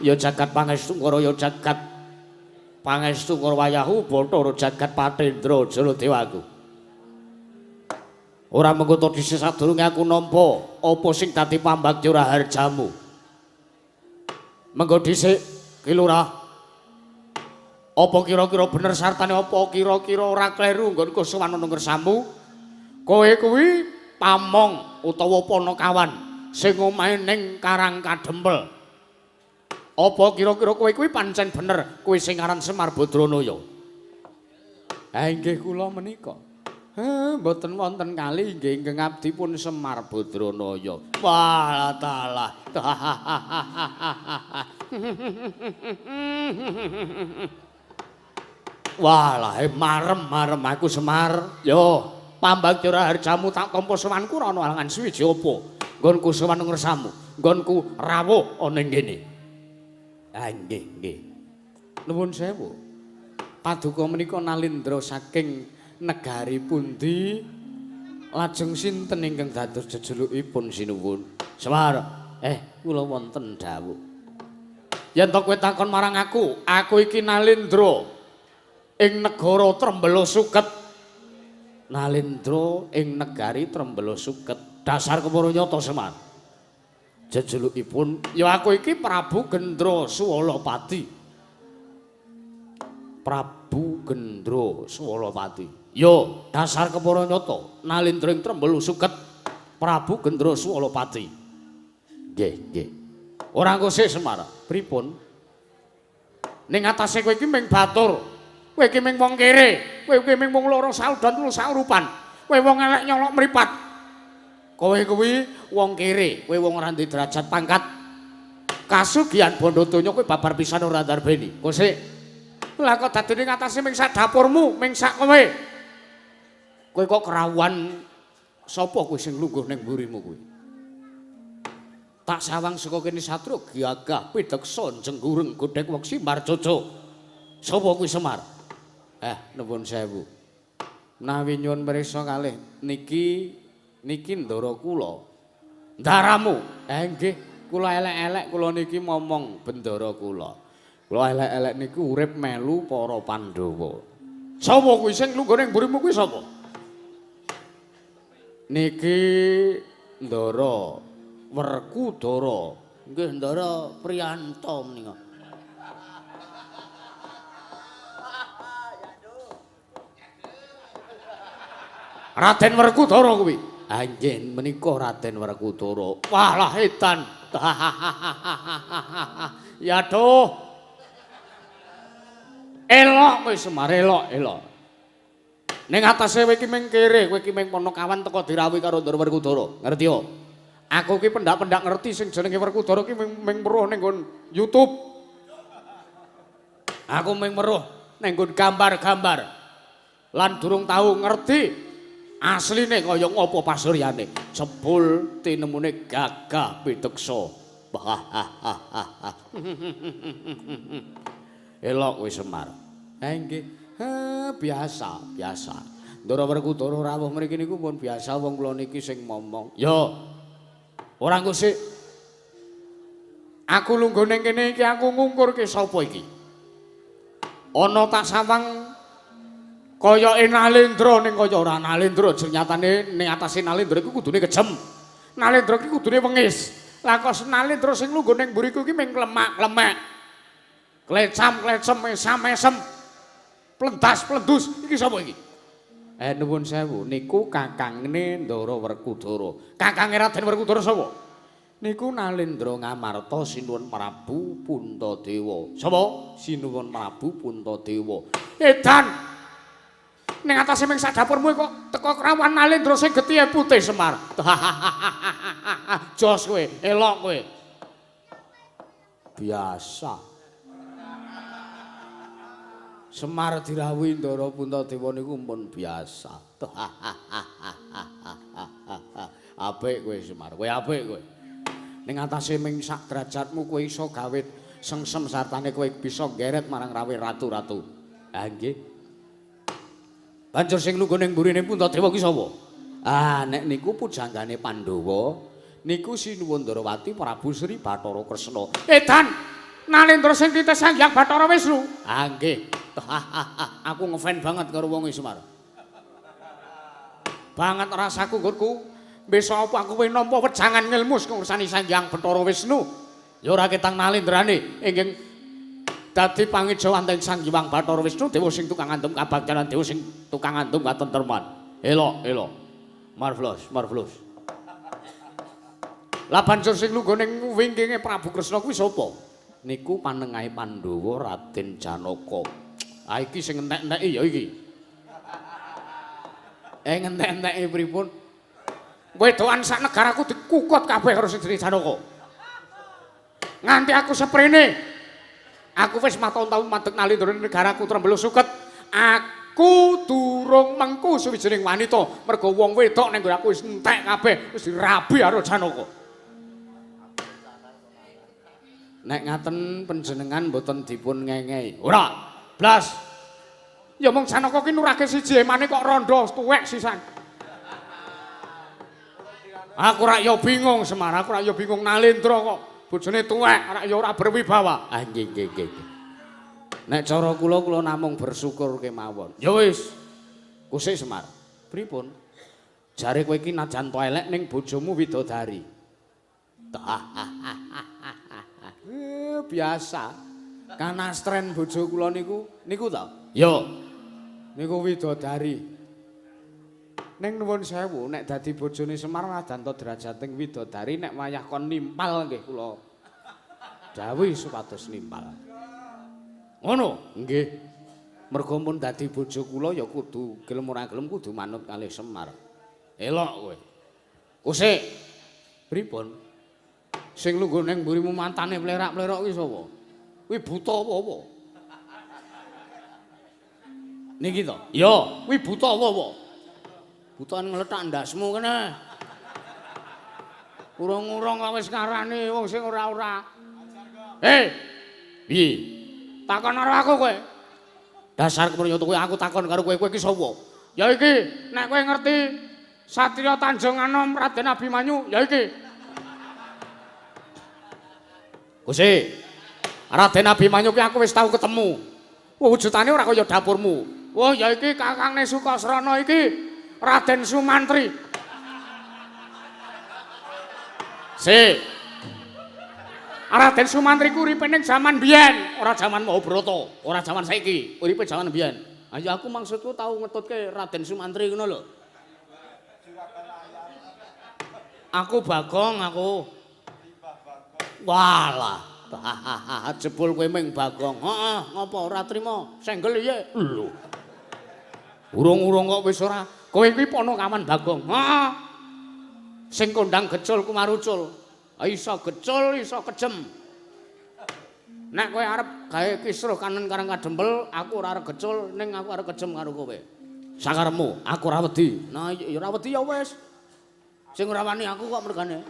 Ya jagat pangestu karo ya jagat pangestu karo wayahu Bathara jagat Patendra Jaladewaku. Ora mengko to dhisik sadurunge aku nampa apa sing dadi pambagya raharjamu. Mengko dhisik Ki Lurah. Apa kira-kira bener sartane apa kira-kira ora kleru nggonku sowan ana ngersamu? Kowe kuwi pamong utawa panakawan sing omahe ning Karang Kadempel. Apa kira-kira kowe kuwi pancen bener kowe sing aran Semar Badranaya? Ha inggih kula menika. Mboten wonten kali inggih ingkang abdi pun Semar Badranaya. Walah dalah. Walah marem-marem aku Semar. Yo, pambagya raharjamu tak tampa sowanku ora ana alangan suwiji apa. Nggonku sowan ngersamu, nggonku rawuh ana ing kene. Ha nggih, nggih. Nuwun sewu. Paduka menika nalindra saking negari pundi? Lajeng sinten ingkang dados jejelukipun sinuwun? Semar, kula wonten dawuh. Yen to kowe takon marang aku, aku iki nalindra ing negara Trembela Suket. Nalindra ing negari Trembela Suket. Dasar kepara nyata Semar. Jejelukipun ya aku iki Prabu Gendra Suwalapati. Prabu Gendra Suwalapati. Yo, dasar kepara nyata nalindra ing Trembela Suket Prabu Gendra Suwalapati. Nggih, nggih. Ora ngkose Semar. Pripun? Ning atase kowe iki ming batur. Kowe iki ming wong kere, kowe iki ming wong loro saudan telu saurupan. Kowe wong elek nyolok mripat. Kowe kuwi wong kere, kowe wong ora duwe derajat pangkat. Kasugihan bondo donya kowe babar pisan ora ndarbeni. Kosek. Lah kok dadi ning atase ming sak dapurmu, ming sak kowe. Kowe kok kerawuan sapa kowe sing lungguh ning mburimu kuwi? Tak sawang saka kene satru gagah pideksa jenggureng godhek weksi marcoco. Sapa kuwi Semar? Nuwun sewu. Menawi nyuwun pirsa kalih niki niki ndara kula. Ndaramu? Nggih, kula elek-elek kula niki momong bendara kula. Kula elek-elek niku urip melu para Pandhawa. Sapa kuwi sing lungguh ning mburimu kuwi sapa? Niki ndara Werkudara. Nggih ndara Priyanto menika. Raden Werkudara kuwi. Ha nggih menika Raden Werkudara. Walah edan. Ya aduh. Elok kowe Semar, elok, elok. Ning atase kowe iki ming kere, kowe iki ming panakawan teko dirawuhi karo Ndara Werkudara. Ngerti yo? Aku ki pendak-pendak ngerti sing jenenge Werkudara ki ming weruh ning nggon YouTube. Aku ming weruh ning nggon gambar-gambar. Lan durung tau ngerti asline kaya ngopo pasuryane. Jebul tinemune gagah pideksa. Elok kowe Semar. Ha nggih. Biasa, biasa. Ndara Werkudara rawuh mriki niku pun biasa wong kula niki sing momong. Yo. Ora ngusik. Aku lungguh ning kene iki aku ngungkurke sapa iki? Ana tak sawang kaya Nalendra ning kaya ora Nalendra, nyatane ning atase Nalendra iku kudune kejem. Nalendra iki kudune wengis. Lah kok Nalendra sing lungguh ning mburiku iki ming klemak-klemek. Klecam-klecem, mesam-mesem. Plendas-plendus iki sapa iki? Nuwun sewu, niku kakangne Ndara Werkudara. Kakange Raden Werkudara sapa? Niku Nalendra Ngamarta Sinuwun Prabu Puntadewa. Sapa? Sinuwun Prabu Puntadewa. Edan. Ning atase ming sak dapurmu kok teko krawan Nalendra sing getihe putih Semar. Jos kowe, elok kowe. Biasa. Semar dirawuhi Ndara Puntadewa niku pun biasa. Apik kowe Semar, kowe apik kowe. Ning atase ming sak derajatmu kowe iso gawe sengsem sartane kowe bisa geret marang rawe ratu-ratu. Ha nggih. Banjur sing lungguh ning mburine Puntadewa ki sapa? Ah, nek niku pujanggane Pandhawa, niku Sinuwun Ndarawati Prabu Sri Bathara Kresna. Edan, Nalendra sing titih Sang Hyang Bathara Wisnu. Ah nggih. Aku ngefan banget karo wong Semar. Banget rasaku nggonku. Besok apa aku kowe nampa wejangan ngelmu saka ursane Sang Hyang Bathara Wisnu. Ya ora ketang Nalendrane ingkang dadi pangejawanten Sang Hyang Bathara Wisnu dewa sing tukang andum kabagyan dewa sing tukang andum katentreman. Elok, elok. Marvelous, marvelous. Lah banjur sing lungguh ning wingkinge Prabu Kresna kuwi sapa? Niku panengahe Pandhawa Raden Janaka. Ah iki sing entek-enteki ya iki. Ngentek-enteki pripun? Wedokan sak negaraku dikukut kabeh karo sing jenenge Janaka. Nganti aku seprene. Aku wis mataun-taun madeg Nalendra negaraku Trembelo Suket. Aku durung mengku suwijining wanita mergo wong wedok ning aku wis entek kabeh, wis dirabi karo Janaka. Nek ngaten panjenengan mboten dipun ngengehi. Ora, blas. Ya mung Janaka ki nurake siji emane kok rondo tuwek sisan. Aku rak ya bingung Semar, aku rak ya bingung Nalendra kok bojone tuwek, rak ya ora berwibawa. Ah nggih nggih nggih. Nek cara kula kula namung bersyukur kemawon. Ya wis. Kusik Semar. Pripun? Jare kowe iki najan to elek ning bojomu widodari. Biasa. Kanastren bojo kula niku, niku ta? Yo. Niku widodari. Ning nuwun sewu nek dadi bojone Semar najan to derajating widodari nek wayah kon nimpal nggih kula dawuhi supados nimpal. Ngono? Nggih. Mergo pun dadi bojo kula ya kudu gelem ora gelem kudu manut kalih Semar. Elok kowe. Kusik. Pripun? Sing lungguh ning mburimu mantane plerak-plerok kuwi sapa? Kuwi buta apa-apa? Niki to? Ya, kuwi buta apa-apa? Buta ngletak ndasmu kene. Urung-urung kok wis ngarani wong sing ora-ora. Hei, piye? Takon karo aku kowe. Dasar kepriyata kowe aku takon karo kowe, kowe iki sapa? Ya iki, nek kowe ngerti Satria Tanjung Anom Raden Abimanyu, ya iki. Gusti, Raden Abimanyu ki aku wis tau ketemu. Wujudane ora kaya dapurmu. Wah, ya iki kakangne Sukasrana iki, Raden Sumantri. Si. Raden Sumantri ku uripe ning jaman biyen, ora jaman Mahabharata, ora jaman saiki, uripe jaman biyen. Ayo aku maksudku tau ngetutke Raden Sumantri ngono lho. Aku Bagong aku. Walah, jebul kowe ming Bagong. Heeh, ngopo ora trima? Senggel piye? Lho. Urung-urung kok wis ora. Kowe kuwi ponokawan Bagong. Heeh. Sing kondang gecul kumarucul. Iso gecul, iso kejem. Nek kowe arep gawe kisruh kanen karang kadempel, aku ora arep gecul, ning aku arep kejem karo kowe. Sakarepmu, aku ora wedi. Nah, ya ora wedi ya wis. Sing ora wani aku kok mergane.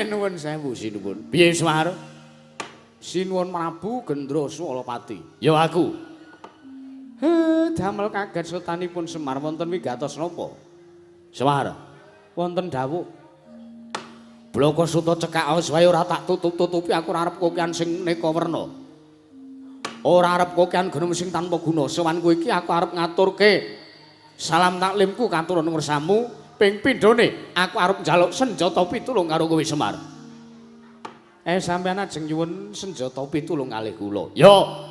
Nuwun sewu sinuwun. Piye Semar? Sinuwun Prabu Gendra Swalapati. Ya aku. Damel kaget sultanipun Semar wonten wigatos napa? Semar, wonten dawuh. Bloko suta cekak wis wae ora tak tutup-tutupi, aku ora arep kokean sing neka werna. Ora arep kokean genom sing tanpa guna. Sowanku iki aku arep ngaturke salam taklimku katuran ngersamu ping pindhone aku arep njaluk senjata pitulung karo kowe Semar. Sampeyan ajeng nyuwun senjata pitulung kalih kula. Yo.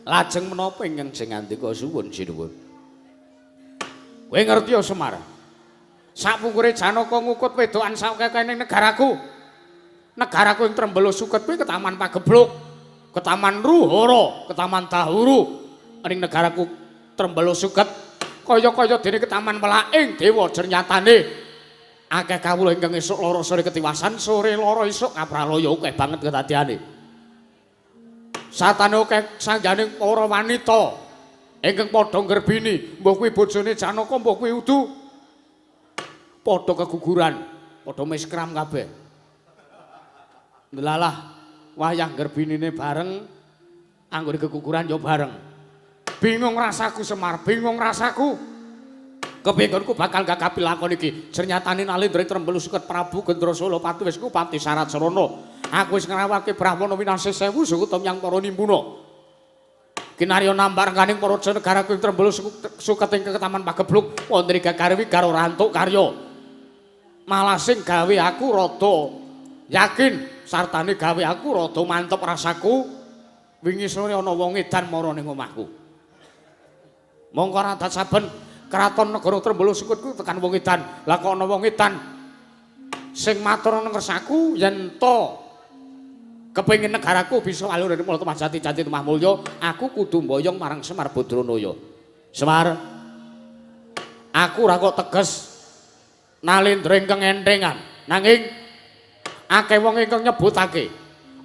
Lajeng menapa ingkang jeng ngandika suwun sinuwun. Kowe ngerti ya Semar? Sapungkure Janaka ngukut wedokan sakekeh ning negaraku. Negaraku ing Trembolo Suket kuwi ketaman pagebluk. Ketaman Ruhara, ketaman Dahuru ning negaraku Trembelo Suket. Kaya-kaya dene ketaman welaking dewa jernyatane akeh kawula ingkang esuk lara sore ketiwasan, sore lara esuk kapralaya akeh banget kedadiane. Satane akeh sanggane para wanita ingkang padha nggerbini, mbuh kuwi bojone Janaka, mbuh kuwi udu. Padha keguguran, padha miskram kabeh. Ndelalah wayah nggerbinine bareng, anggone keguguran ya bareng. Bingung rasaku Semar, bingung rasaku. Kepinggonku bakal gagapi lakon iki. Jernyatane Nalendra Trembelu Suket Prabu Gendra Pati wis kupati syarat sarana. Aku wis ngrawake Brahmana winasih sewu sukuta menyang para nimbuna. Kinarya nambar rengganing para raja negaraku ing Trembelu Suket ing ketaman Pagebluk wonten ing gagarwi karo rantuk karya. Malah sing gawe aku rada yakin sartane gawe aku rada mantep rasaku wingi sore ana wong edan mara ning omahku. Mongko radat saben kraton negara Trembelu Suket ku tekan wong edan. Lah kok ana wong edan sing matur nang ngersaku yen to kepengin negaraku bisa alur mulya tumah jati-jati tumah mulya, aku kudu mboyong marang Semar Badranaya. Semar, aku ora kok teges Nalendra ingkang entengan, nanging akeh wong ingkang nyebutake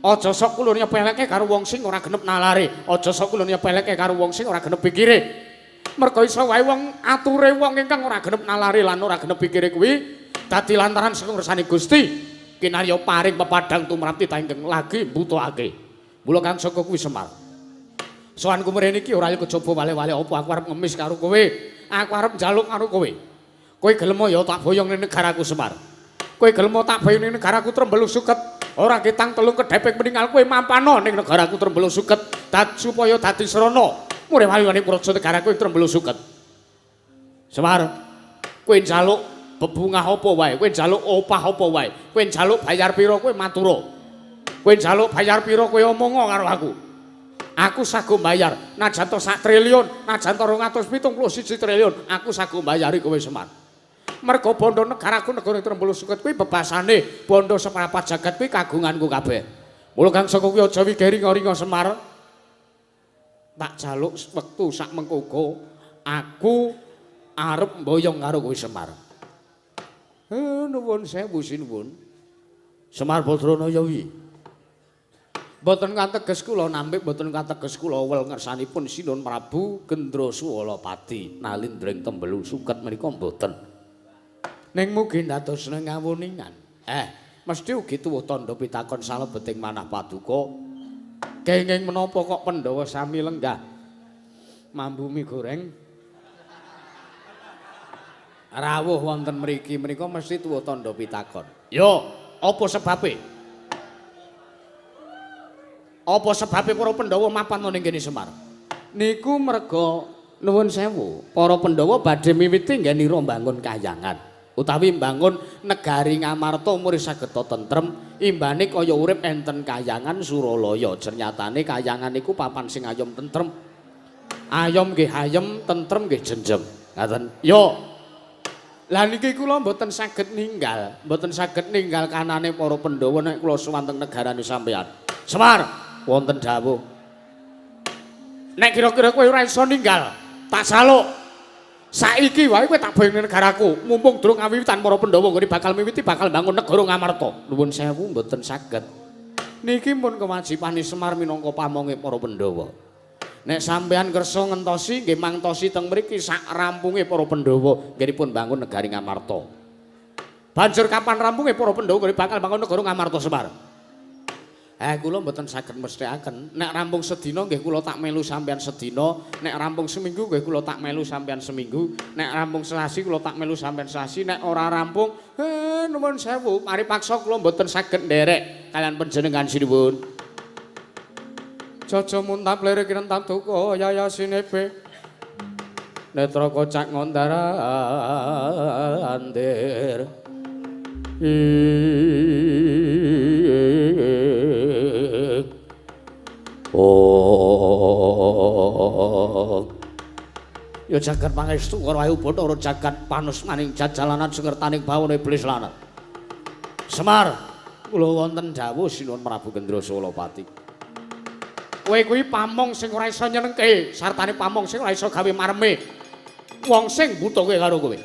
aja sok kula nyepeleke karo wong sing ora genep nalare, aja sok kula nyepeleke karo wong sing ora genep pikire. Merga iso wae wong ature wong ingkang ora genep nalare lan ora genep pikire kuwi dadi lantaran saka ngersane Gusti kinarya paring pepadang tumrap titah ingkang lagi mbutuhake. Mula kang saka kuwi Semar. Sowanku mrene iki ora kejaba wale-wale apa aku arep ngemis karo kowe, aku arep njaluk karo kowe. Kowe gelem ya tak boyong ning negaraku Semar. Kowe gelem tak boyong ning negaraku Trembelu Suket. Ora ketang telung kedheping meninggal kowe mampano ning negaraku Trembelu Suket dad supaya dadi srana murih wali-wali praja negaraku ing Trembelu Suket. Semar, kowe njaluk bebungah apa wae, kowe njaluk opah apa wae, kowe njaluk bayar pira kowe matura. Kowe njaluk bayar pira kowe omongo karo aku. Aku sago mbayar najan to sak triliun, najan to 271 triliun, aku sago mbayari kowe Semar. Merga bondo negaraku negara Trembelu Suket kuwi bebasane bondo seprapat jagat kuwi kagunganku kabeh. Mula kang saka kuwi aja wigeri ringa Semar. Tak jaluk wektu sak mengko aku arep mboyong karo kowe Semar. Nuwun sewu sinuwun. Semar Badranaya wi. Mboten kateges kula nampik, mboten kateges kula wel ngersanipun Sinuwun Prabu Gendra Suwalapati Nalendra ing Trembelu Suket menika mboten. Ning mugi ndadosna ngawuningan. Mesti ugi tuwuh tandha pitakon salebeting manah paduka. Kenging menapa kok Pandhawa sami lenggah mambu mi goreng rawuh wonten mriki menika mesti tuwuh tandha pitakon. Yo, apa sebabe? Apa sebabe para Pandhawa mapan ning kene Semar? Niku merga nuwun sewu, para Pandhawa badhe miwiti nggenira mbangun kayangan utawi mbangun negari Ngamarta umure saged tentrem, imbane kaya urip enten kayangan Suralaya. Jernyatane kayangan niku papan sing ayom tentrem. Ayom nggih ayem, tentrem nggih jenjem. Ngaten. Yo. Lah niki kula mboten saged ninggal, mboten saged ninggal kanane para Pandhawa nek kula sowan teng negarane sampeyan. Semar, wonten dawuh. Nek kira-kira kowe ora iso ninggal, tak saluk. Saiki wae kowe tak boyong ning negaraku, mumpung durung kawiwitan para Pandhawa nggone bakal miwiti bakal bangun negara Ngamarta. Nuwun sewu mboten saged. Niki pun kewajibane Semar minangka pamonge para Pandhawa. Nek sampeyan kersa ngentosi nggih mangtosi teng mriki sak rampunge para Pandhawa nggenipun bangun negari Ngamarta. Banjur kapan rampunge para Pandhawa nggone bakal bangun negara Ngamarta Semar? Kula mboten saged mesthekaken. Nek rampung sedina nggih kula tak melu sampeyan sedina, nek rampung seminggu nggih kula tak melu sampeyan seminggu, nek rampung selasi kula tak melu sampeyan selasi, nek ora rampung, nuwun sewu, mari paksa kula mboten saged nderek kalian panjenengan sinuwun. Jaja muntap lirik rentap duka yayasinebe. Netra kocak ngondara andir. Oh. Ya jagat pangestu karo ayu Bathara jagat panusmaning jajalanan sengertaning bawana iblis lanang. Semar, kula wonten dawuh Sinuwun Prabu Gendra Sulapati. Kowe kuwi pamong sing ora iso nyenengke, sartane pamong sing ora iso gawe mareme wong sing butuhke karo kowe.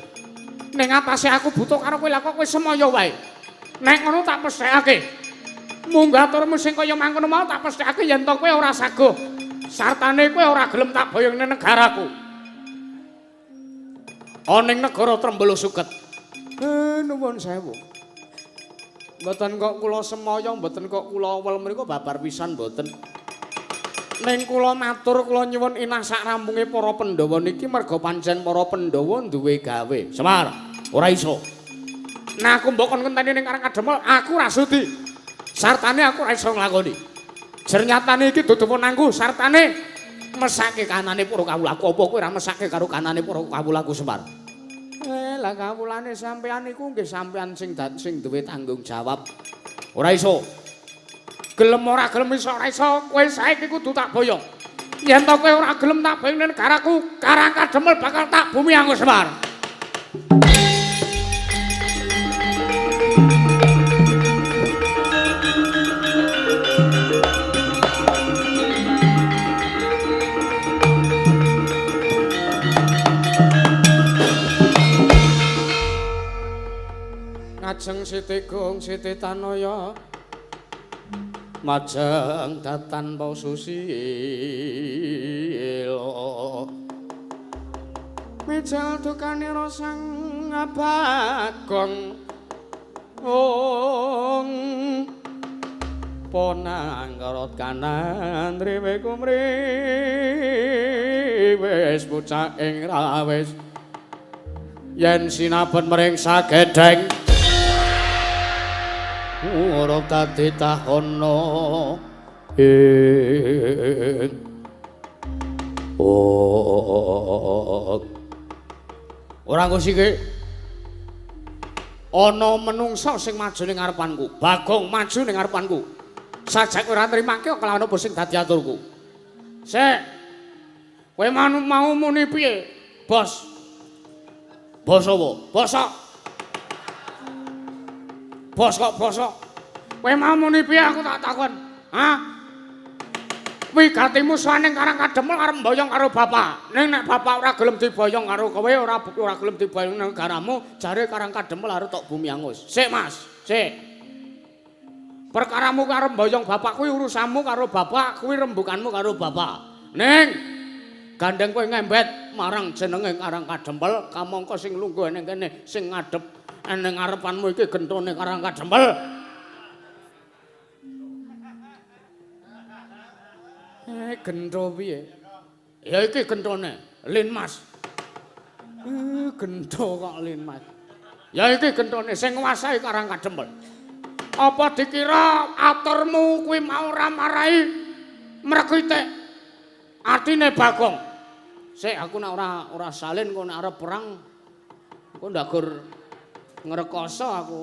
Ning atase aku butuh karo kowe, lah kok kowe semaya wae. Nek ngono tak pesthekake. Munggah aturmu sing kaya mangkono mau tak pesthekake yen to kowe ora saguh. Sartane kowe ora gelem tak boyong ning negaraku. Ana ning negara Trembolo Suket. Nuwun sewu. Mboten kok kula semaya, mboten kok kula wel mriku babar pisan mboten. Ning kula matur kula nyuwun inah sak rampunge para Pandhawa niki merga pancen para Pandhawa duwe gawe. Semar, ora iso. Nah aku mbok kon ngenteni ning Karang Kademel, aku ora sudi. Sartane aku ora iso nglakoni. Jernyatane iki dudu wenangku, sartane mesake kanane para kawulaku. Apa kowe ora mesake karo kanane para kawulaku, Semar? Lah kawulane sampean iku nggih sampean sing sing duwe tanggung jawab. Ora iso. Gelem ora gelem iso ora iso, kowe saiki kudu tak boyong. Yen to kowe ora gelem tak boyong ning negaraku, Karang Kademel bakal tak bumi angus, Semar. Ngajeng Siti Gung Siti Tanaya majeng datan pa susila mijal dukanira sang Bagong ong ponang karot kanan riwe kumriwis bocah ing rawis yen sinaben mring sagedheng ora dadi tahono ing oh ora nggo sike ana menungsa sing maju ning ngarepanku. Bagong maju ning ngarepanku. Sajak ora nrimake kelawan apa sing dadi aturku. Sik. Kowe mau muni piye? Bos. Bos apa? Bosok. Bos kok bosok. Kowe mau muni piye aku tak takon. Hah? Wigatimu sowan ning Karang Kademel arep mboyong karo bapak. Ning nek bapak ora gelem diboyong karo kowe, ora gelem diboyong nang negaramu, jare Karang Kademel arep tok bumi angus. Sik, Mas, sik. Perkaramu karo mboyong bapak kuwi urusanmu karo bapak, kuwi rembukanmu karo bapak. Ning gandeng kowe ngembet marang jenenge Karang Kadempel, kamangka sing lungguh ning kene sing ngadhep ning ngarepanmu iki gentone Karang Kadempel. Gentho piye? Ya iki gentone, Linmas. Gentho kok Linmas. Ya iki gentone sing nguasai Karang Kadempel. Apa dikira aturmu kuwi mau ora marai mrekitik atine Bagong? Sik aku nek ora salin kok nek arep perang engko ndak gur ngrekoso aku.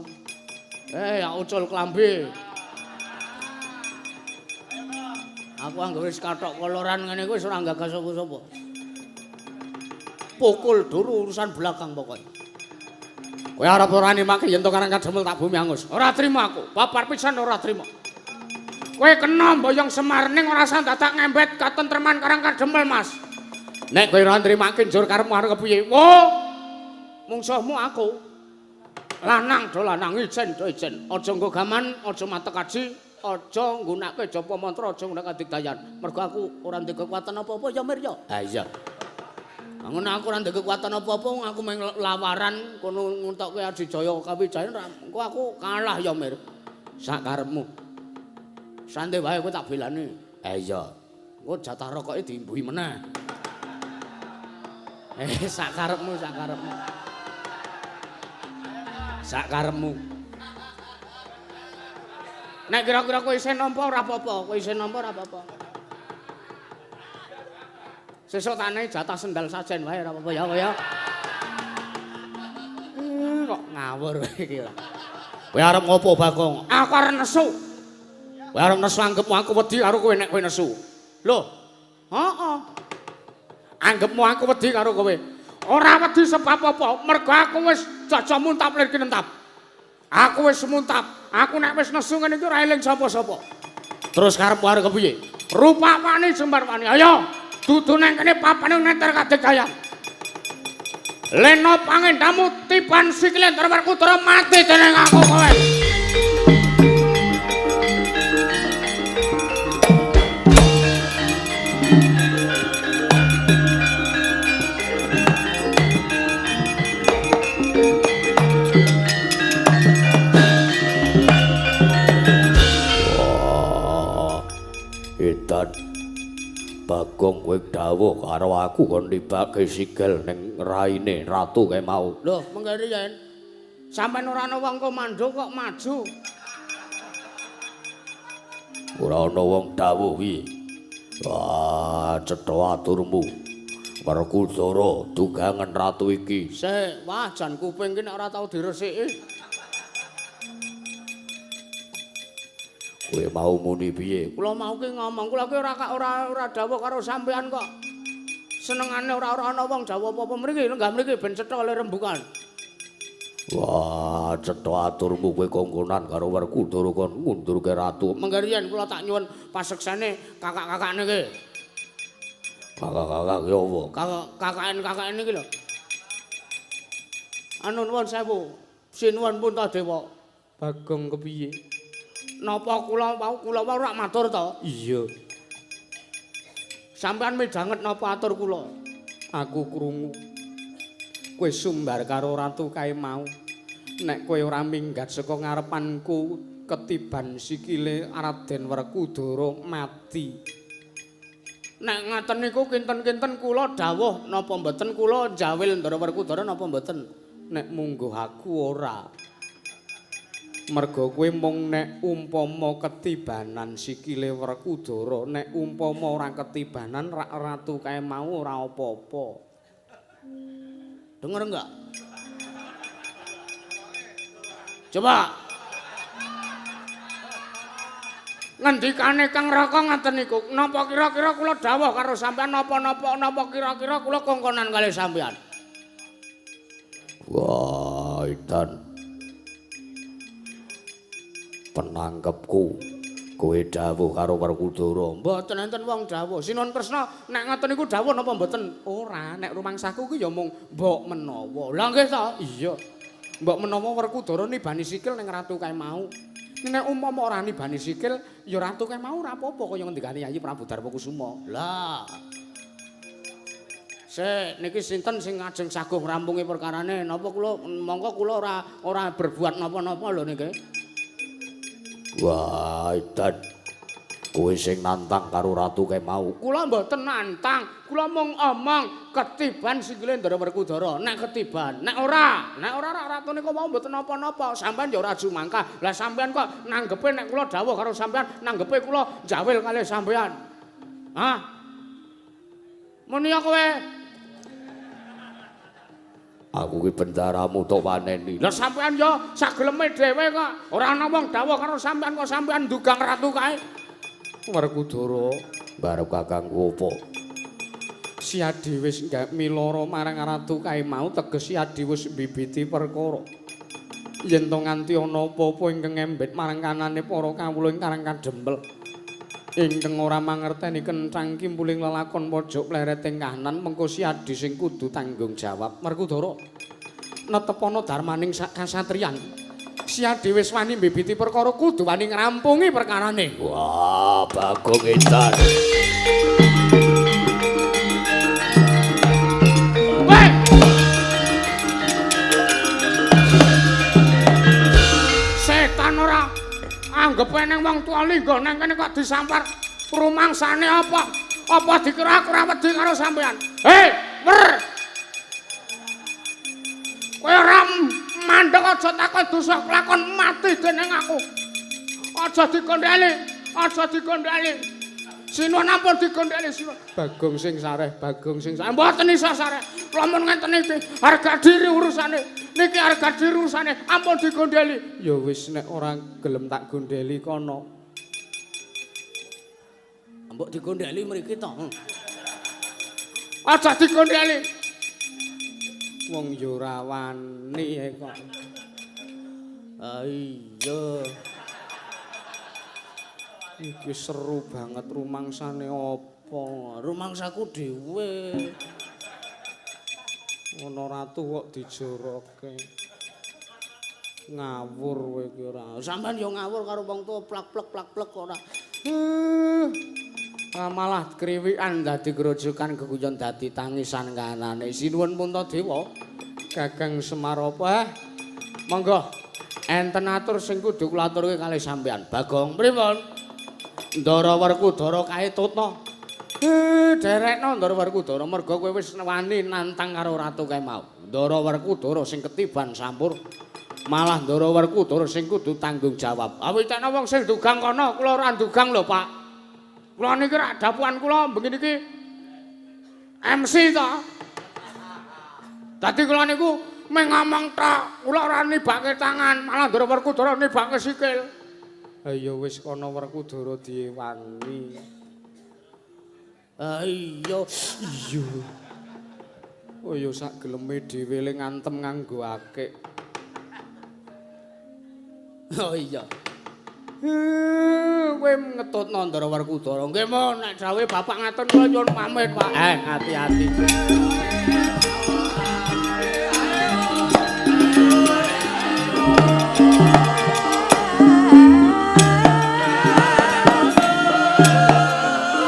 Ya ucul klambi. Aku anggere wis kathok koloran ngene kuwi wis ora gagas sapa-sapa. Pukul dulu urusan belakang pokoknya. Kowe arep ora nimake yen to Karang Kademel tak bumi angus. Ora trimo aku. Babar pisan ora trimo. Kowe kena mboyong Semar ning ora usah dadak ngembet katentreman Karang Kademel, Mas. Nek kowe ora nrimake njur karepmu arep kepiye? Wo. Mungsuhmu aku. Lanang do lanang, ijen do ijen. Aja nggo gaman, aja matek aji. Aja nggunakake japa mantra, aja nggunakake digdayan. Mergo aku ora ndek kekuatan apa-apa ya Mir ya. Ha iya. Ngono aku ora ndek kekuatan apa-apa, aku mung lawaran kono nguntokke Adijaya Kawijayan, engko aku kalah ya Mir. Sak karepmu. Santai wae kowe tak belani. Ha iya. Engko jatah rokoke diimbuhi meneh. Sak karepmu, sak karepmu. Sak karepmu. Nek kira-kira kowe isih nampa ora apa-apa, kowe isih nampa ora apa-apa. Sesuk tak jatah sendal sajen wae ora apa-apa ya kowe ya. Kok ngawur iki lho. Kowe arep ngopo Bagong? Aku arep nesu. Kowe arep nesu anggepmu aku wedi karo kowe nek kowe nesu. Lho. Heeh. Anggepmu aku wedi karo kowe. Ora wedi sebab apa? Mergo aku wis jaja muntap lir kinentap. Aku wis muntap. Aku nek wis nesu ngene iki ora eling sapa-sapa. Terus karepmu arep kepiye? Rupa wani jembar wani. Ayo, dudu nang kene papane neter kadegayan. Leno pangendamu tiban sikile Ndara Werkudara mati dening aku kowe. Edan Bagong kowe dawuh karo aku kon nibake sikil ning raine ratu kae mau. Lho, mengke riyen. Sampeyan ora ana wong komando kok maju. Ora ana wong dawuh kuwi. Wah, cetha aturmu. Werkudara dugangen ratu iki. Sik, wah jan kuping ki nek ora tau diresiki. Kowe mau muni piye? Kula mau ki ngomong, kula ki ora dawuh karo sampean kok. Senengane ora ana wong dawuh apa-apa mriki, lenggah mriki ben cetha le rembukan. Wah, cetha aturmu kowe kongkonan karo Werkudara kon ngundurke ratu. Mengke riyen kula tak nyuwun paseksene kakak-kakak niki. Kakak-kakak ki apa? Kakak-kakak niki lho. Anu nuwun sewu. Sinuwun Puntadewa. Bagong kepiye? Napa kula wau ora matur to? Iya. Sampeyan midhanget napa atur kula? Aku krungu. Kowe sumbar karo ratu kae mau. Nek kowe ora minggat saka ngarepanku ketiban sikile Raden Werkudara mati. Nek ngaten niku kinten-kinten kula dawuh napa mboten kula njawil Ndara Werkudara napa mboten? Nek mungguh aku ora. Merga kowe mung nek umpama ketibanan sikile Werkudara, nek umpama ora ketibanan rak ratu kae mau ora apa-apa. Denger enggak? Coba. Ngendikane Kang Raka ngaten niku, napa kira-kira kula dawuh karo sampean napa-napa napa kira-kira kula kongkonan kalih sampean? Wah, edan. Penangkepku kowe dawuh karo Werkudara. Mboten enten wong dawuh. Sinuwun Kresna nek ngoten niku dawuh napa mboten? Ora, nek rumangsaku ku ya mung mbok menawa. Lah nggih to? Iya. Mbok menawa Werkudara nibani sikil ning ratu kae mau. Nek umpama ora nibani sikil, ya ratu kae mau ora apa-apa kaya ngendikane Yayi Prabu Darma Kusuma. Lah. Sik, niki sinten sing ngajeng saguh ngrampungi perkarane? Napa kula mongko kula ora berbuat napa-napa lho niki. Wah, edan. Kowe sing nantang karo ratu kae mau. Kula mboten nantang, kula mung omong ketiban sikile Ndara Werkudara. Nek ketiban, nek ora ratune kok mau mboten napa-napa, sampean ya ora jumangkah. Lah sampean kok nanggepe nek kula dawuh karo sampean, nanggepe kula njawil kalih sampean. Hah? Muni ya kowe? Aku ki bendaramu tok waneni. Lah sampean ya sageleme dhewe kok. Ora ana wong dawuh karo sampean kok sampean ndugang ratu kae. Werkudara, barep kakangku apa? Siadi wis miloro marang ratu kae mau teges Siadi wis mbibiti perkara. Yen to nganti ana apa-apa ingkang ngembet marang kanane para kawula ing Karang Kadempel. Ingkang ora mangerteni kenthang kimpuling lelakon pojok plereting kahanan mengko Siadi sing kudu tanggung jawab. Werkudara, netepana darmaning kasatriyan. Siadi wis wani mbibiti perkara kudu wani ngrampungi perkarane. Wah, Bagong edan. Weh! Setan ora anggepe ning wong tuwa linggo nang kene kok disampar rumangsane apa? Apa dikira aku ora wedi karo sampean? Hei, wer! Kowe ora mandek aja takon dosa kelakon mati dening aku. Aja digondheli, aja digondheli. Sinuwun ampun digondheli sinuwun. Bagong sing sareh, Bagong sing sareh. Mboten iso sareh. Lamun ngenten iki harga diri urusane. Niki harga diri urusane, ampun digondheli. Ya wis nek ora gelem tak gondheli kono. Mbok digondheli mriki to. Aja digondheli. Wong ya ora wani kok. Ah iya. Iki seru banget rumangsane apa? Rumangsaku dhewe. Ngono ratu kok dijoroke. Ngawur kowe iki ora. Sampeyan yo ngawur karo wong tuwa plak-plek plak-plek ora. Malah kriwikan dadi grojokan geguyon dadi tangisan kanane. Sinuwun Puntadewa. Kakang Semar apa? Monggo. Enten atur sing kudu kula aturke kalih sampeyan. Bagong pripun? Ndara Werkudara kae tutna. Derekno Ndara Werkudara merga kowe wis wani nantang karo ratu kae mau. Ndara Werkudara sing ketiban sampur. Malah Ndara Werkudara sing kudu tanggung jawab. Awit ana wong sing dugang kono, kula ora dugang lho, Pak. Kula niki rak dapuan kula bengi niki MC to. Dadi kula niku mung ngomong tok, kula ora nibake tangan, malah Ndara Werkudara nibake sikil. Ha ya wis kono Werkudara diewangi. Ha iya, iya. Oh ya sak geleme dhewe le ngantem nganggo akik. Oh iya. Kowe ngetutno Ndara Werkudara. Nggih mon, nek dawuhe bapak ngaten kula nyuwun pamit, Pak. Hati-hati.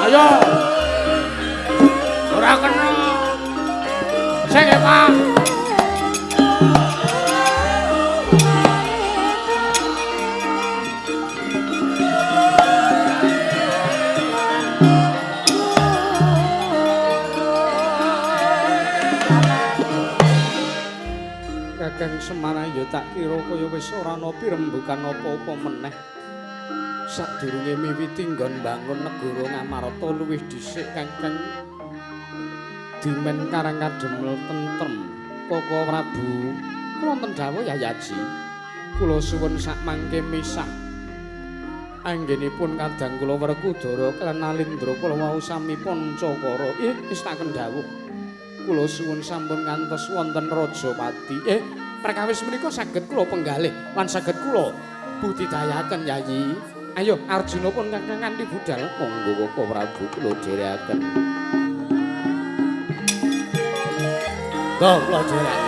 Ayo. Ora kena. Sing Pak. Kakang Semar ya tak kira kaya wis ora ana pirembugan apa-apa meneh. Sadurunge miwiti nggon mbangun negara Ngamarta luwih dhisik Kakang dimen karang kademel tentrem. Koko Prabu, kula wonten dawuh Yayaji. Kula suwun sak mangke misah. Anggenipun kadang kula Werkudara kaliyan Nalindra kula wau sami pancakara. Wis tak kendhawuh. Kula suwun sampun ngantos wonten Rajapati. Perkawis menika saged kula penggalih lan saged kula budidayaken Yayi. Ayo Arjuna pun kakang nganti budal. Monggo Koko Prabu kula dherekaken. Go kula dherekaken.